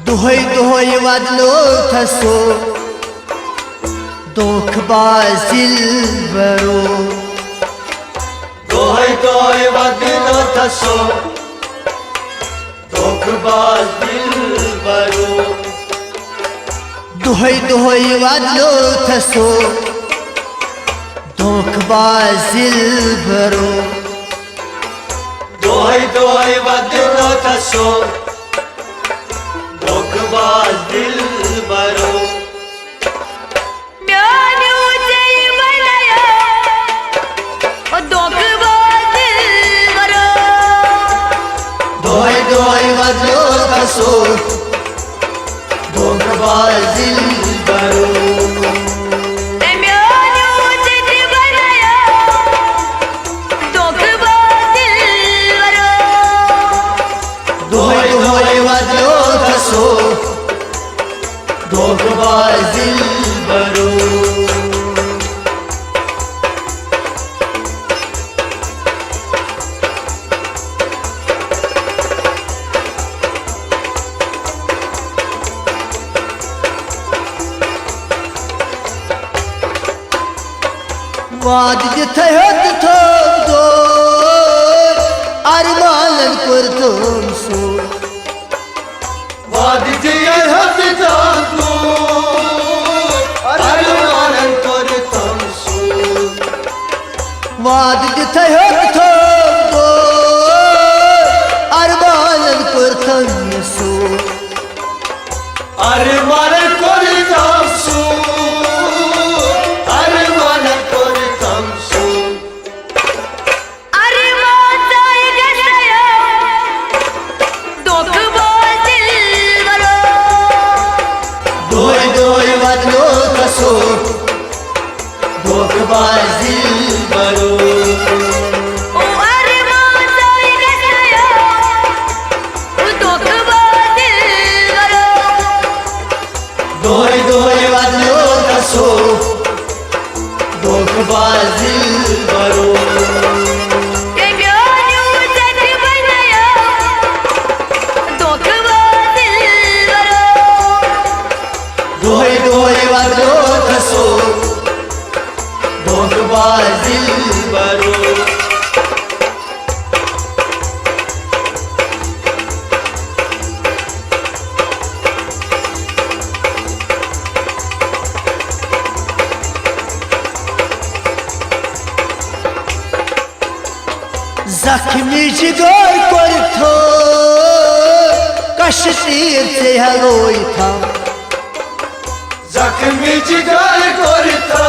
دۄہَے دۄہَے وَدنو تھَسو دھوکہٕ باز دِلبَرو۔ دۄہَے دۄہَے وَدنو تھَسو دھوکہٕ باز دِلبَرو۔ دۄہَے دۄہَے وَدنو تھَسو دھوکہٕ باز دِلبَرو۔ دۄہَے دۄہَے وَدنو تھَسو دھوکہٕ باز دِلبَرو۔ میٛانیو ژےٚ بَنیو دھوکہٕ باز دِلبَرو۔ دۄہَے دۄہَے وَدنو تھَسو دھوکہٕ باز دِلبَرو۔ اے میٛانیو ژےٚ بَنیو دھوکہٕ باز دِلبَرو۔ دۄہَے دۄہَے وَدنو تھَسو دھوکہٕ باز دِلبَرو۔ وعدٕ دِتھَے ہوٚت تھوٚو دوٗر، ارمانن کوٚر تِم سوٗر۔ وعدٕ دِتھَے ہوٚت تھوٚو دوٗر، ارمانن کوٚر تِم سوٗر۔ وعدٕ دِتھَے ہوٚت تھوٚو دوٗر، ارمانن کوٚر تِم سوٗر۔ ارمانن کوٚر تِم سوٗر، ارمانن کوٚر تِم سوٗر۔ ارمان ژےٚ گژھیو دھوکہٕ باز دِلبَرو۔ دۄہَے دۄہَے وَدنو تھَسو دھوکہٕ باز دِلبَرو۔ او ارمان ژےٚ گژھیو دھوکہٕ باز دِلبَرو۔ دۄہَے دۄہَے وَدنو تھَسو دھوکہٕ باز دِلبَرو۔ اے میٛانیو ژےٚ بَنیو دھوکہٕ باز دِلبَرو۔ دۄہَے دۄہَے وَدنو تھَسو دھوکہٕ باز دِلبَرو۔ زخمی جگر کوٚرتھو کشہِ تیٖر ژےٚ ہلویتھم۔ زخمی جگر کوٚرتھو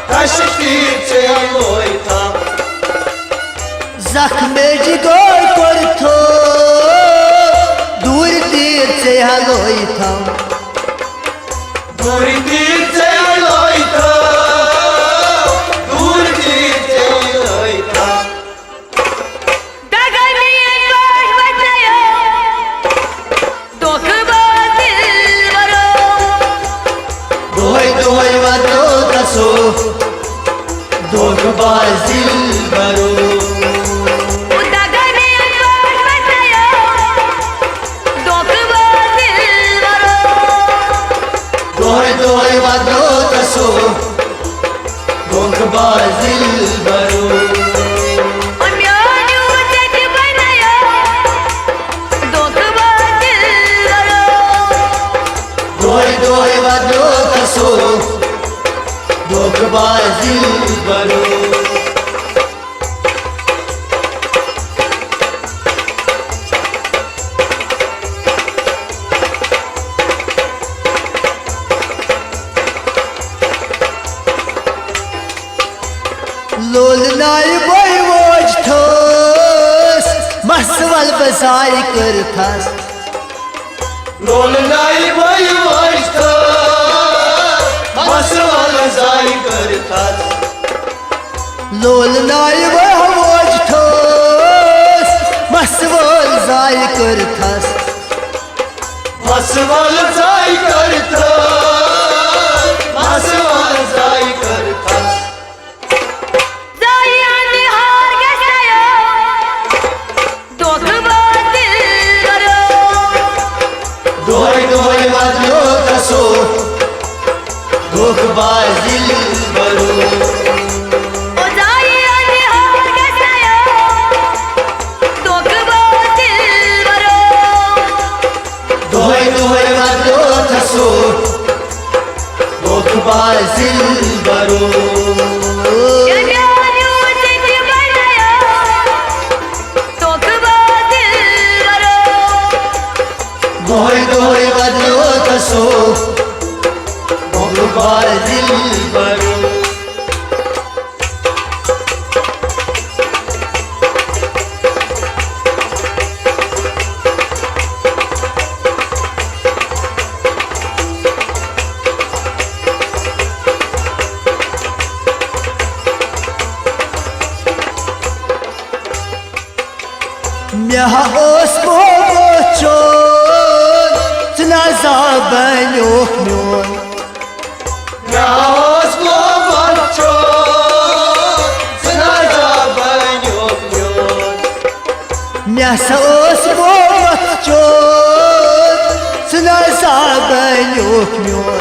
کشہِ تیٖر ژےٚ ہلویتھم۔ زخمی جگر کوٚرتھو دوٗرِ تیٖر ژےٚ ہلویتھم۔ دوٗرِ تیٖر ژےٚ ہلویتھم۔ دوٗرِ تیٖر ژےٚ ہلویتھم۔ دگہٕ میٛٲنۍ پٲٹھۍ وَٹنَیو دھوکہٕ باز دِلبَرو۔ باز دلبرو۔ دگنے پٲٹھۍ بنیو دھوکہٕ باز دلبرو۔ دۄہے دۄہے وَدنو تسو دھوکہٕ باز دلبرو۔ میٛانیو ژےٚ تہِ بنیو دھوکہٕ باز دلبرو۔ دۄہے دۄہے وَدنو تسو دھوکہٕ باز دلبرو۔ لول نایہِ بٔے ووج تھٲس، مَس وَل بہٕ زایہِ کٔرتھس۔ لول نایہِ بٔے ووج تھٲس، مَس وَل زایہِ کٔرتھس۔ لول نایہِ بٔے ووج تھٲس، مَس وَل زایہِ کٔرتھس۔ مَس وَل زایہِ کٔرتھس، مَس وَل زایہِ کٔرتھس۔ زایہِ اَنہِ ہار گژھِ نَیو دھوکہٕ باز دلبرو۔ دۄہے دۄہے وَدنو تسو دھوکہٕ باز دلبرو۔ او زایہِ اَنہِ ہار گژھِ نَیو دھوکہٕ باز دلبرو۔ دۄہے دۄہے وَدنو تسو دھوکہٕ باز دلبرو۔ یا میٛانیو ژےٚ تہِ بنیو دھوکہٕ باز دلبرو۔ دۄہے دۄہے وَدنو تسو دھوکہٕ باز دلبرو۔ مےٚ ہا اوس مومُت چون، ژٕ نہ زا بنیوکھ میون۔ مےٚ ہا اوس مومُت چون، ژٕ نہ زا بنیوکھ میون۔ مےٚ ہسا اوس مومُت چون، ژٕ نہ زا بنیوکھ میون۔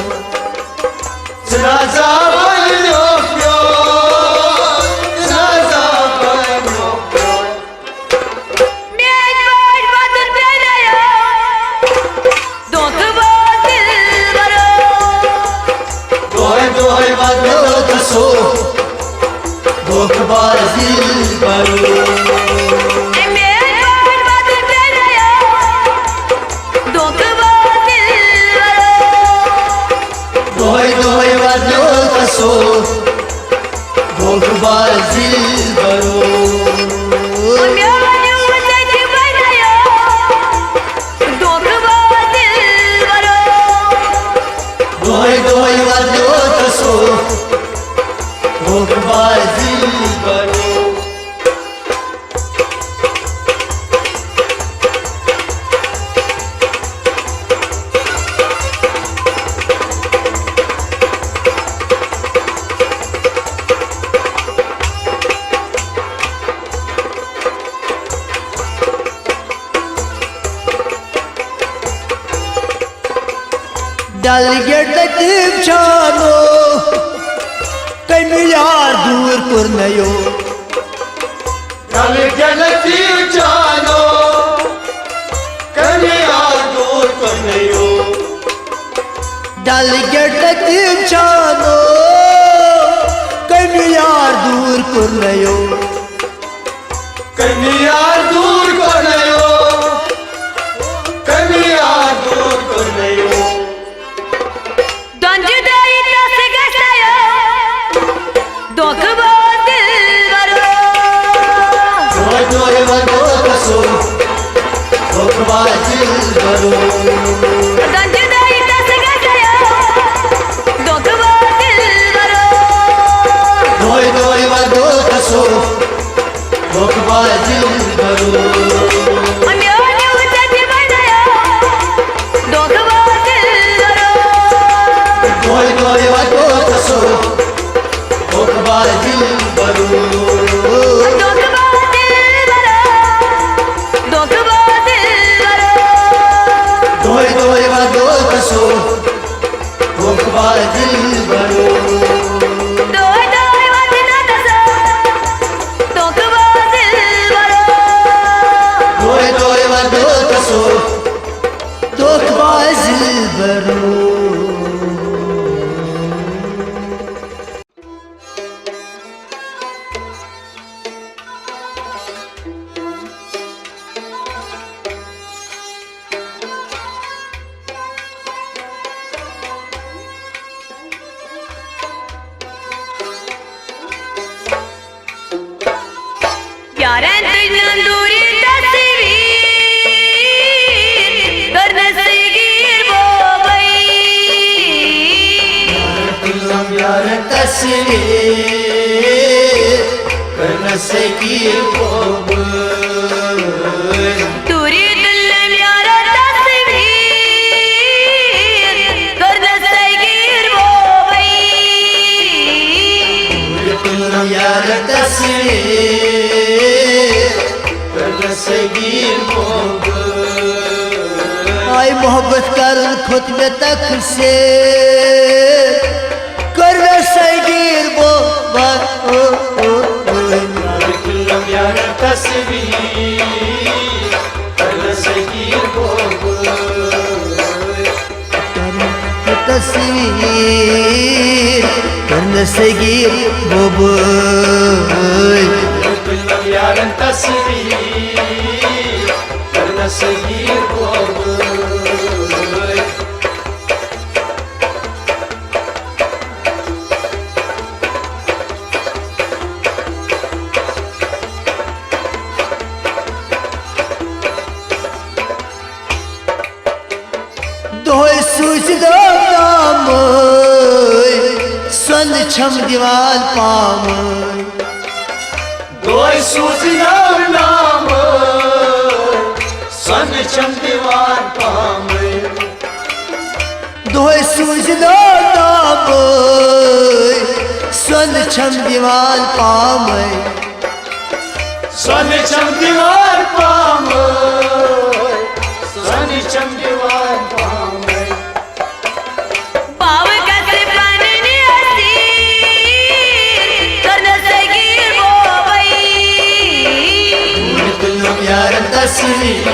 ژٕ نہ زا بنیوکھ میون، ژٕ نہ زا بنیوکھ میون۔ میٛانہِ پٲٹھۍ وَدُن پیٛانیو دھوکہٕ باز دِلبرو۔ دۄہَے دۄہَے وَدنو تہٕ سُہ دھوکہٕ باز دِلبرو۔ اے میٛانہِ پٲٹھۍ وَدُن پیٛانیو دھوکہٕ باز دِلبرو۔ دۄہَے دۄہَے وَدنو تہٕ سُہ دھوکہٕ باز دِلبرو۔ میٛانیو ژےٚ تہِ بنیو دھوکہٕ باز دِلبرو۔ دۄہَے دۄہَے وَدنو تہٕ سُہ دھوکہٕ باز دِلبرو۔ ڈل گیٹ لطیف جانو، کٔمۍ یار دوٗر کوٚرنَیو؟ ڈل گیٹ لطیف جانو، کٔمۍ یار دوٗر کوٚرنَیو؟ ڈل گیٹ لطیف جانو، کٔمۍ یار دوٗر کوٚرنَیو؟ کٔمۍ یار دوٗر کوٚرنَیو؟ کٔمۍ یار دوٗر کوٚرنَیو؟ دۄن جُدٲیی تَس گژھِ نَیو دھوکہٕ باز دِلبرو۔ دۄہَے دۄہَے وَدنو تہٕ سُہ دھوکہٕ باز دِلبرو۔ دۄن جُدٲیی تَس گژھِ نَیو دھوکہٕ باز دِلبرو۔ دۄہَے دۄہَے وَدنو تہٕ سُہ دھوکہٕ باز دِلبرو۔ دلبرو۔ دوے دوے وَدنہٕ تَسو، دھوکہٕ باز دلبرو۔ دوے دوے وَدنہٕ تَسو، دھوکہٕ باز دلبرو۔ یارن تُج نہٕ دوٗرِ تصویر، کٔرنس سۭتۍ گیٖر بوبے۔ تُلنم یارن تصویر، کٔرنس سۭتۍ گیٖر بوبے۔ دوٗرِ تُلنم یارن تصویر، کٔرنس سۭتۍ گیٖر بوبے۔ دوٗرِ تُلنم یارن تصویر، کٔرنس سۭتۍ گیٖر بوبے۔ آے محبت کرن کھوٚت مےٚ تقصیر، کٔر مےٚ سۭتۍ گیٖر بوبے۔ یارن تُلنم یارن تصویر، کٔر مےٚ سۭتۍ گیٖر بوبے۔ تصویر، کٔر مےٚ سۭتۍ گیٖر بوبے۔ تُلنم یارن تصویر، کٔر مےٚ سۭتۍ گیٖر بوبے۔ دۄہے سوٗزِ ناو نامے، سۄنہٕ چھَم دِوان پامے۔ دۄہے سوٗزِ ناو نامے، سۄنہٕ چھَم دِوان پامے۔ دۄہے سوٗزِ ناو نامے، سۄنہٕ چھَم دِوان پامے۔ سۄنہٕ چھَم دِوان پامے، سۄنہٕ چھَم دِوان پامے۔ باوٕ گژھِ پنٕنۍ اسیٖر، کٔرنس سۭتۍ گیٖر بوبے۔ تُلنم یارن تصویر،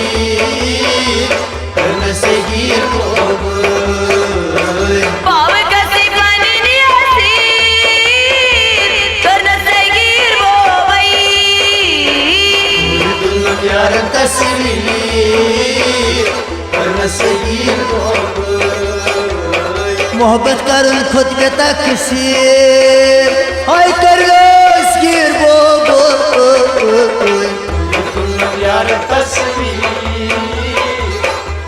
کٔرنس سۭتۍ گیٖر بوبے۔ باوٕ گژھِ پنٕنۍ اسیٖر، کٔرنس سۭتۍ گیٖر بوبے۔ تُلنم یارن تصویر، کٔرنس سۭتۍ گیٖر بوبے۔ محبت کرن کھوٚت مےٚ تقصیر، آے کٔرنس گیٖر بوبے۔ تُلنم یارن تصویر،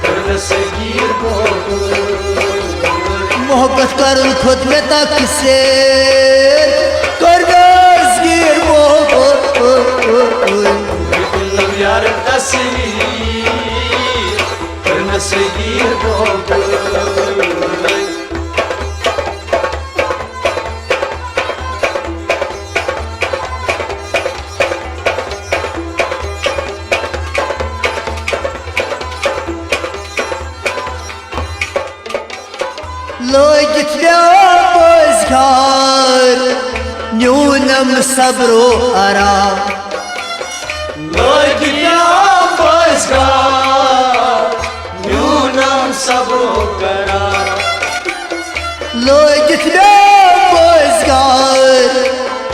کٔرنس سۭتۍ گیٖر بوبے۔ محبت کرن کھوٚت مےٚ تقصیر، کٔرنس گیٖر بوبے۔ تُلنم یارن تصویر، کٔرنس سۭتۍ گیٖر بوبے۔ لٲگِتھ مےٚ پٔزۍ گار، نیوٗنم صبرو آرام۔ لٲگِتھ مےٚ پٔزۍ گار، نیوٗنم صبرو قرار۔ لٲگِتھ مےٚ پٔزۍ گار،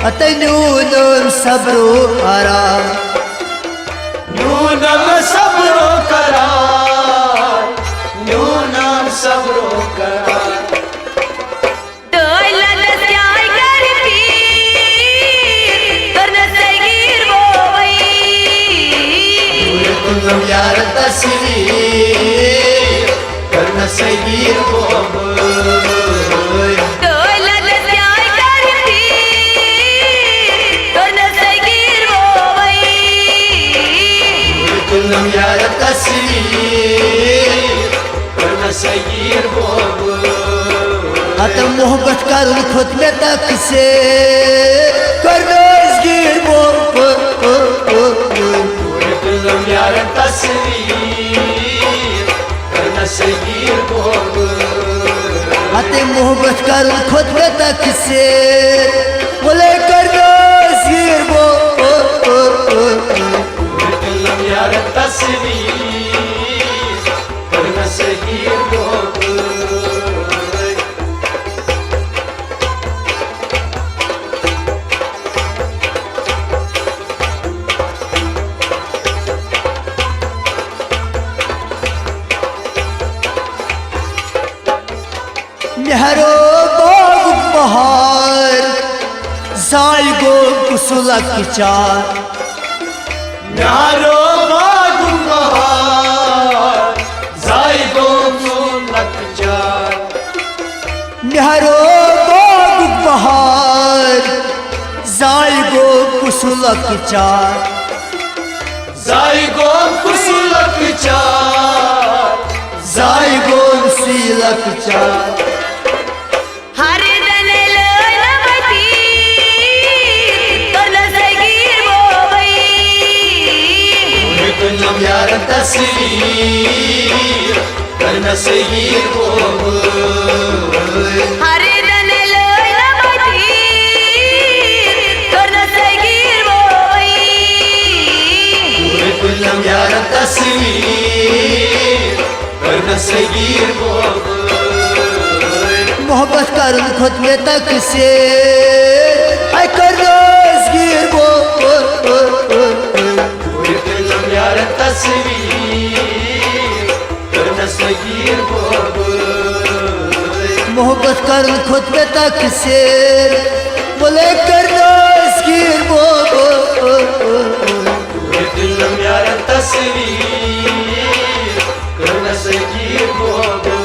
ہتہٕ نیوٗنم صبرو آرام۔ نیوٗنم صبرو قرار، نیوٗنم صبرو قرار۔ دٲے لَتَس کیٛاہ کَرِ پیٖر، کٔرنَس صغیٖر بوبَے۔ تُلنَم یارٕ تصویٖر، کٔرنَس صغیٖر بوبَے۔ دٲے لَتَس کیٛاہ کَرِ پیٖر، کٔرنَس صغیٖر بوبَے۔ تُلنَم یارٕ تصویٖر، کٔرنَس صغیٖر بوبَے۔ ہتہٕ محبت کرُن کھوٚت مےٚ تقصیٖر، کٔرنَس گیٖر بوبَے۔ تُلنَم یارٕ تصویٖر، کٔرنَس صغیٖر بوبَے۔ ہتہٕ محبت کرن کھوت مےٚ تقصیر، وَلَے کر ناز گیٖر بو۔ تُلم یار تصویر، کٔرنس گیٖر بو۔ مہرو باغُک بہار، زاے گوٚو کُس لۄکچار۔ مہرو باغُک بہار، زاے گوٚو کُس لۄکچار۔ مہرو باغُک بہار، زاے گوٚو کُس لۄکچار۔ زاے گوٚو کُس لۄکچار، زاے گوٚو سُے لۄکچار۔ ہر دنے لٲنہ متی، تُلس گیٖر بوبئی۔ تُلم یار تصویر، کٔرنس گیٖر بوبئی۔ ہر دنے لٲنہ متی، تُلس گیٖر بوبئی۔ تُلم یار تصویر، کٔرنس گیٖر بوبئی۔ محبت کرن کھوت مےٚ تقصیر، اے کٔرنس گیٖر بوبئی۔ تُلم یار تصویر، کٔرنس گیٖر بوبئی۔ محبت کرن کھوت مےٚ تقصیر، وَلَے کر ناز گیٖر بوبئی۔ تُلم یار تصویر، کٔرنس گیٖر بوبئی۔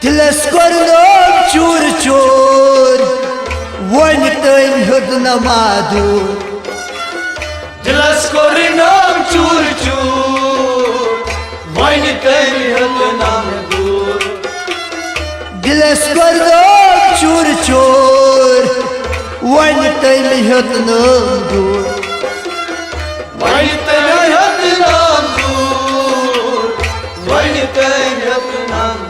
دِلس کوٚرنم چوٗر چوٗر، وۄنۍ تٔمۍ ہیوٚت نہٕ مادوٗر۔ دِلس کوٚرنم چوٗر چوٗر، وۄنۍ تٔمۍ ہیوٚت نہٕ مادوٗر۔ دِلس کوٚرنم چوٗر چوٗر، وۄنۍ تٔمۍ ہیوٚت نہٕ مادوٗر۔ وۄنۍ تٔمۍ ہیوٚت نہٕ مادوٗر، وۄنۍ تٔمۍ ہیوٚت نہٕ مادوٗر۔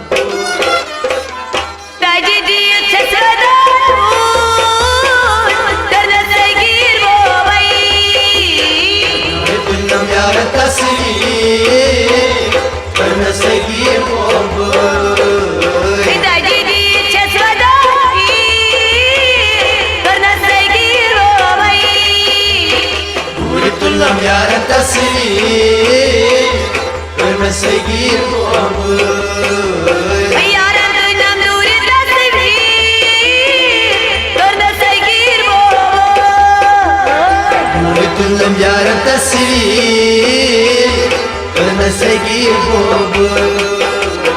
تجدید چھس ودان، کٔرنس گیٖر بوبئی۔ تُلم یار تصویر، کٔرنس گیٖر بوبئی۔ تجدید چھس ودان، کٔرنس گیٖر بوبئی۔ تُلم یار تصویر، کٔرنس گیٖر بوبئی۔ یارن تُلم دوٗرِ تصویر، کٔرنس گیٖر بوبئی۔ تُلم یارن تصویر، کٔرنس گیٖر بوبئی۔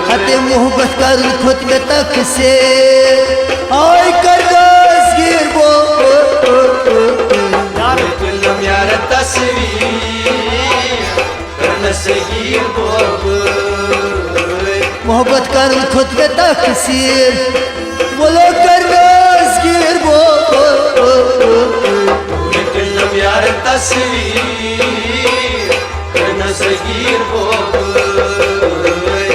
ہتے محبت کرن کھوت مےٚ تقصیر، آے کر ناز گیٖر بوبئی۔ یار تُلم یار تصویر، کٔرنس گیٖر بوبئی۔ محبت کرن کھوت مےٚ تقصیر، وَلَے کر ناز گیٖر بوبئی۔ تُلم یار تصویر، کٔرنس گیٖر بوبئی۔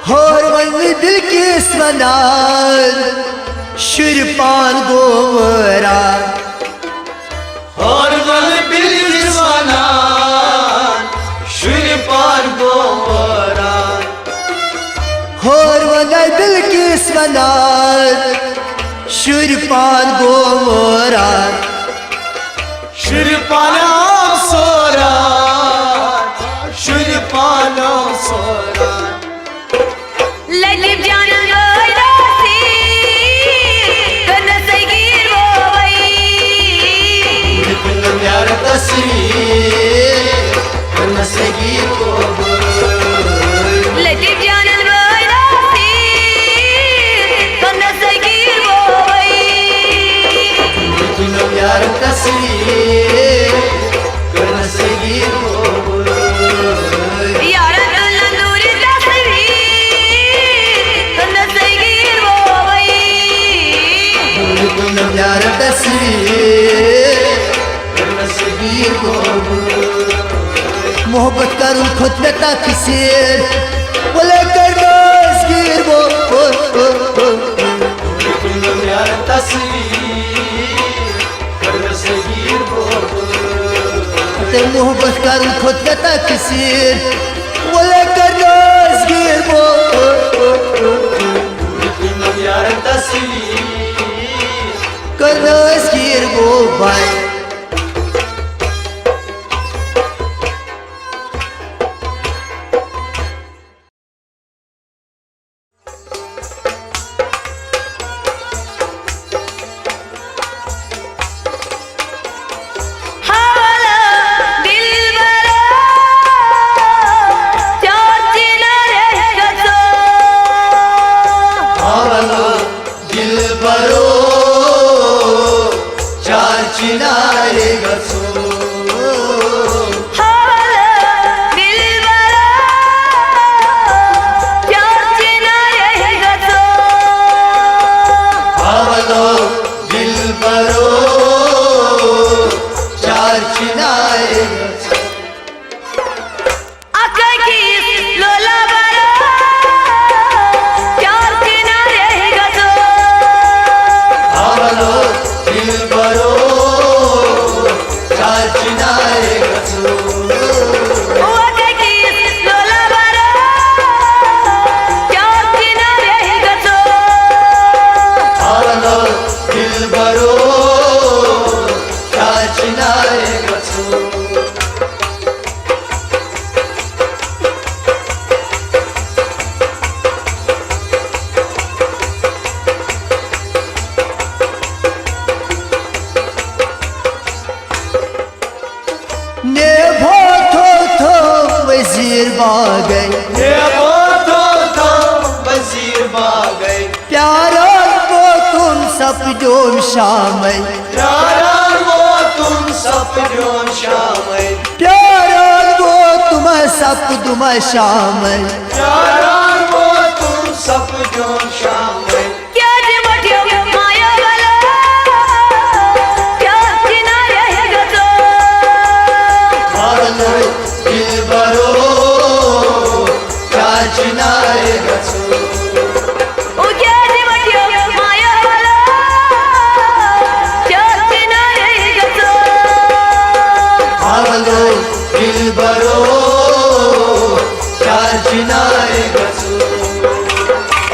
ہور وننہِ بلقیس ونان، شُرۍ پان گوٚو وٲران۔ ہور وننہِ بلقیس ونان، شُرۍ پان گوٚو وٲران۔ ہور وننہِ بلقیس ونان، شُرۍ پان گوٚو وٲران۔ شُرۍ پان آو سوران، شُرۍ پان آو سوران۔ لطیف جانن وٲے راستی، تصویر، کٔرنس صغیر بوبوے۔ یارن تُلن دوٗرِ تصویر، کٔرنس صغیر بوبوے۔ دوٗرِ تُلن یارن تصویر، کٔرنس صغیر بوبوے۔ محبت کرُن کھوٚت مےٚ تقصیر، وَلے کٔرنس گیٖر بوبوے۔ دوٗرِ تُلن یارن تصویر، تہٕ محبت کرُن کھوٚت مےٚ تقصیر، وَلے کٔرنس گیٖر بوبوے۔ یارن تصویر، کٔرنس گیٖر بوبوے۔ دلبرو، چار چنارِ گژھو۔ حوالہٕ دلبرو، چار چنارِ گژھو۔ حوالہٕ دلبرو، چار چنارِ گژھو۔ اکھ أکِس لولہ برو، چار چنارِ گژھو۔ حوالہٕ دلبرو، چار چنارِ گژھو۔ اکھ أکِس لولہ برو، چار چنارِ گژھو۔ حوالہٕ دلبرو، چار چنارِ گژھو۔ نیبو تھو تھو وزیر باغے۔ نیبو تھو تھو وزیر باغے۔ پیاران ووتُم سپدیوم شامے۔ پیاران ووتُم سپدیوم شامے۔ پیاران ووتُم سپدُم شامے۔ پیاران ووتُم سپدیوم شامے۔ کیازِ مۄٹیو مایہِ ولو، چار چنارِ گژھو۔ حوالہٕ دلبرو، چار چنارِ گژھو۔ او کیازِ مۄٹیو مایہِ ولو، چار چنارِ گژھو۔ حوالہٕ دلبرو، چار چنارِ گژھو۔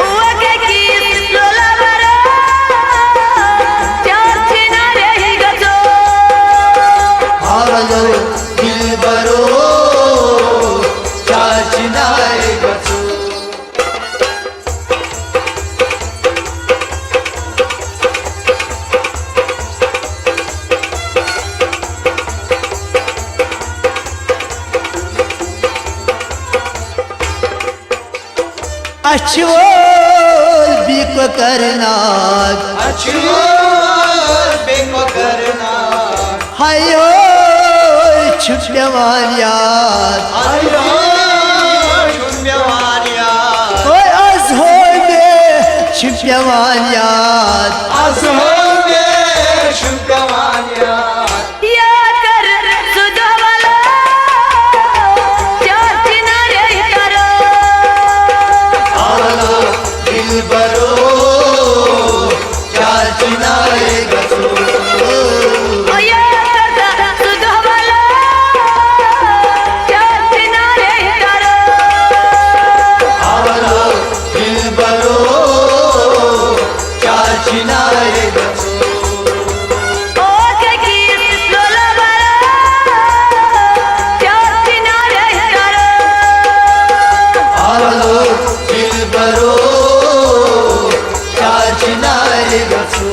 اکھ أکِس لولہ برو، چار چنارِ گژھو۔ حوالہٕ دلبرو، چار چنارِ گژھو۔ اچھِ وول بیٚیہِ کۄکرناگ۔ اچھِ وول بیٚیہِ کۄکرناگ۔ ہاے ہاے چھُ پٮ۪وان یاد۔ ہاے ہاے چھُ پٮ۪وان یاد۔ اوے از ہو مےٚ چھُ پٮ۪وان یاد۔ از ہو مےٚ چھُ پٮ۪وان یاد۔ یاد کر سُہ دۄہ ولو، چار چنارِ کرو۔ حوالہٕ دلبرو، چار چنارِ گژھو۔ او یاد کر سُہ دۄہ ولو، چار چنارِ کرو۔ حوالہٕ دلبرو، چار چنارِ گژھو۔ او کٔکِس لولہ برو، چار چنارِ کرو۔ حوالہٕ دلبرو، چار چنارِ گژھو۔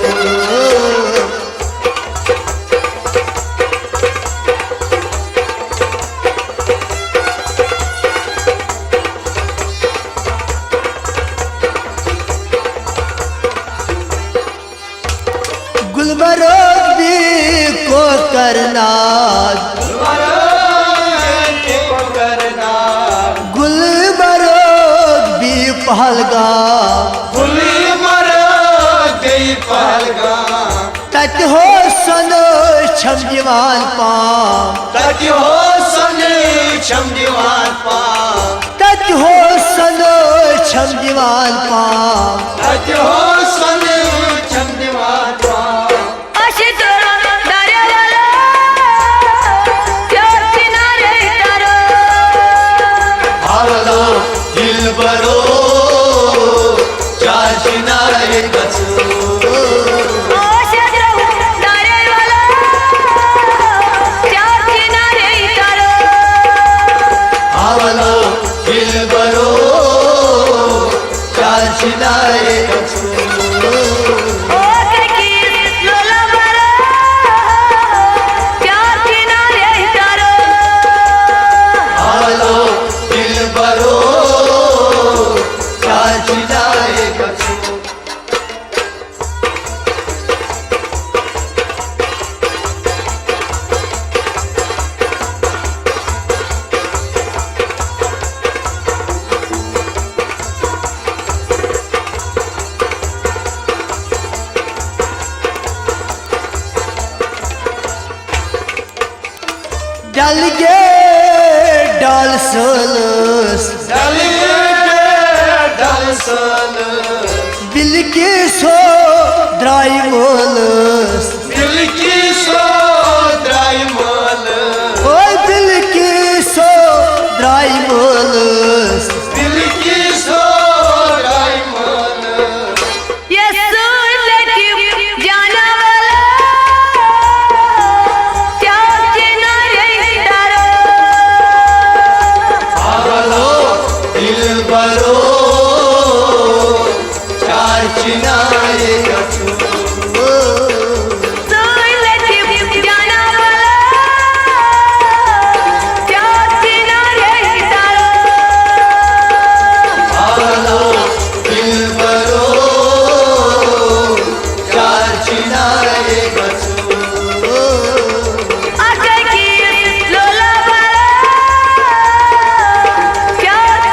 گلمرگ بیٚیہِ کوکرناگ، گلمرگ بیٚیہِ کوکرناگ۔ گلمرگ بیٚیہِ پہلگام، گلمرگ بیٚیہِ پہلگام۔ تتہِ ہو سۄنہٕ چھم دِوان پام، تتہِ ہو سۄنہٕ چھم دِوان پام۔ تتہِ ہو سۄنہٕ چھم دِوان پام۔ تتہِ ہو سۄنہٕ چھم دِوان پام۔ أسۍ چھِ تُلان دَرِ وَلہٕ، پیٛار چِنارے تَرو۔ آولا دِلبرو، چار چِنارے گژھو۔ أسۍ چھِ تُلان دَرِ وَلہٕ، پیٛار چِنارے تَرو۔ آولا دِلبرو، چار چِنارے گژھو۔ او کٔرکیٖس لولہٕ برو، پیار چِنارے ترو۔ آلو دِلبرو، چار چِنارے گژھو۔ ڈل گیٹ ڈل سٲلَس، ڈل گیٹ ڈل سٲلَس۔ بلقیس ہو درٛاے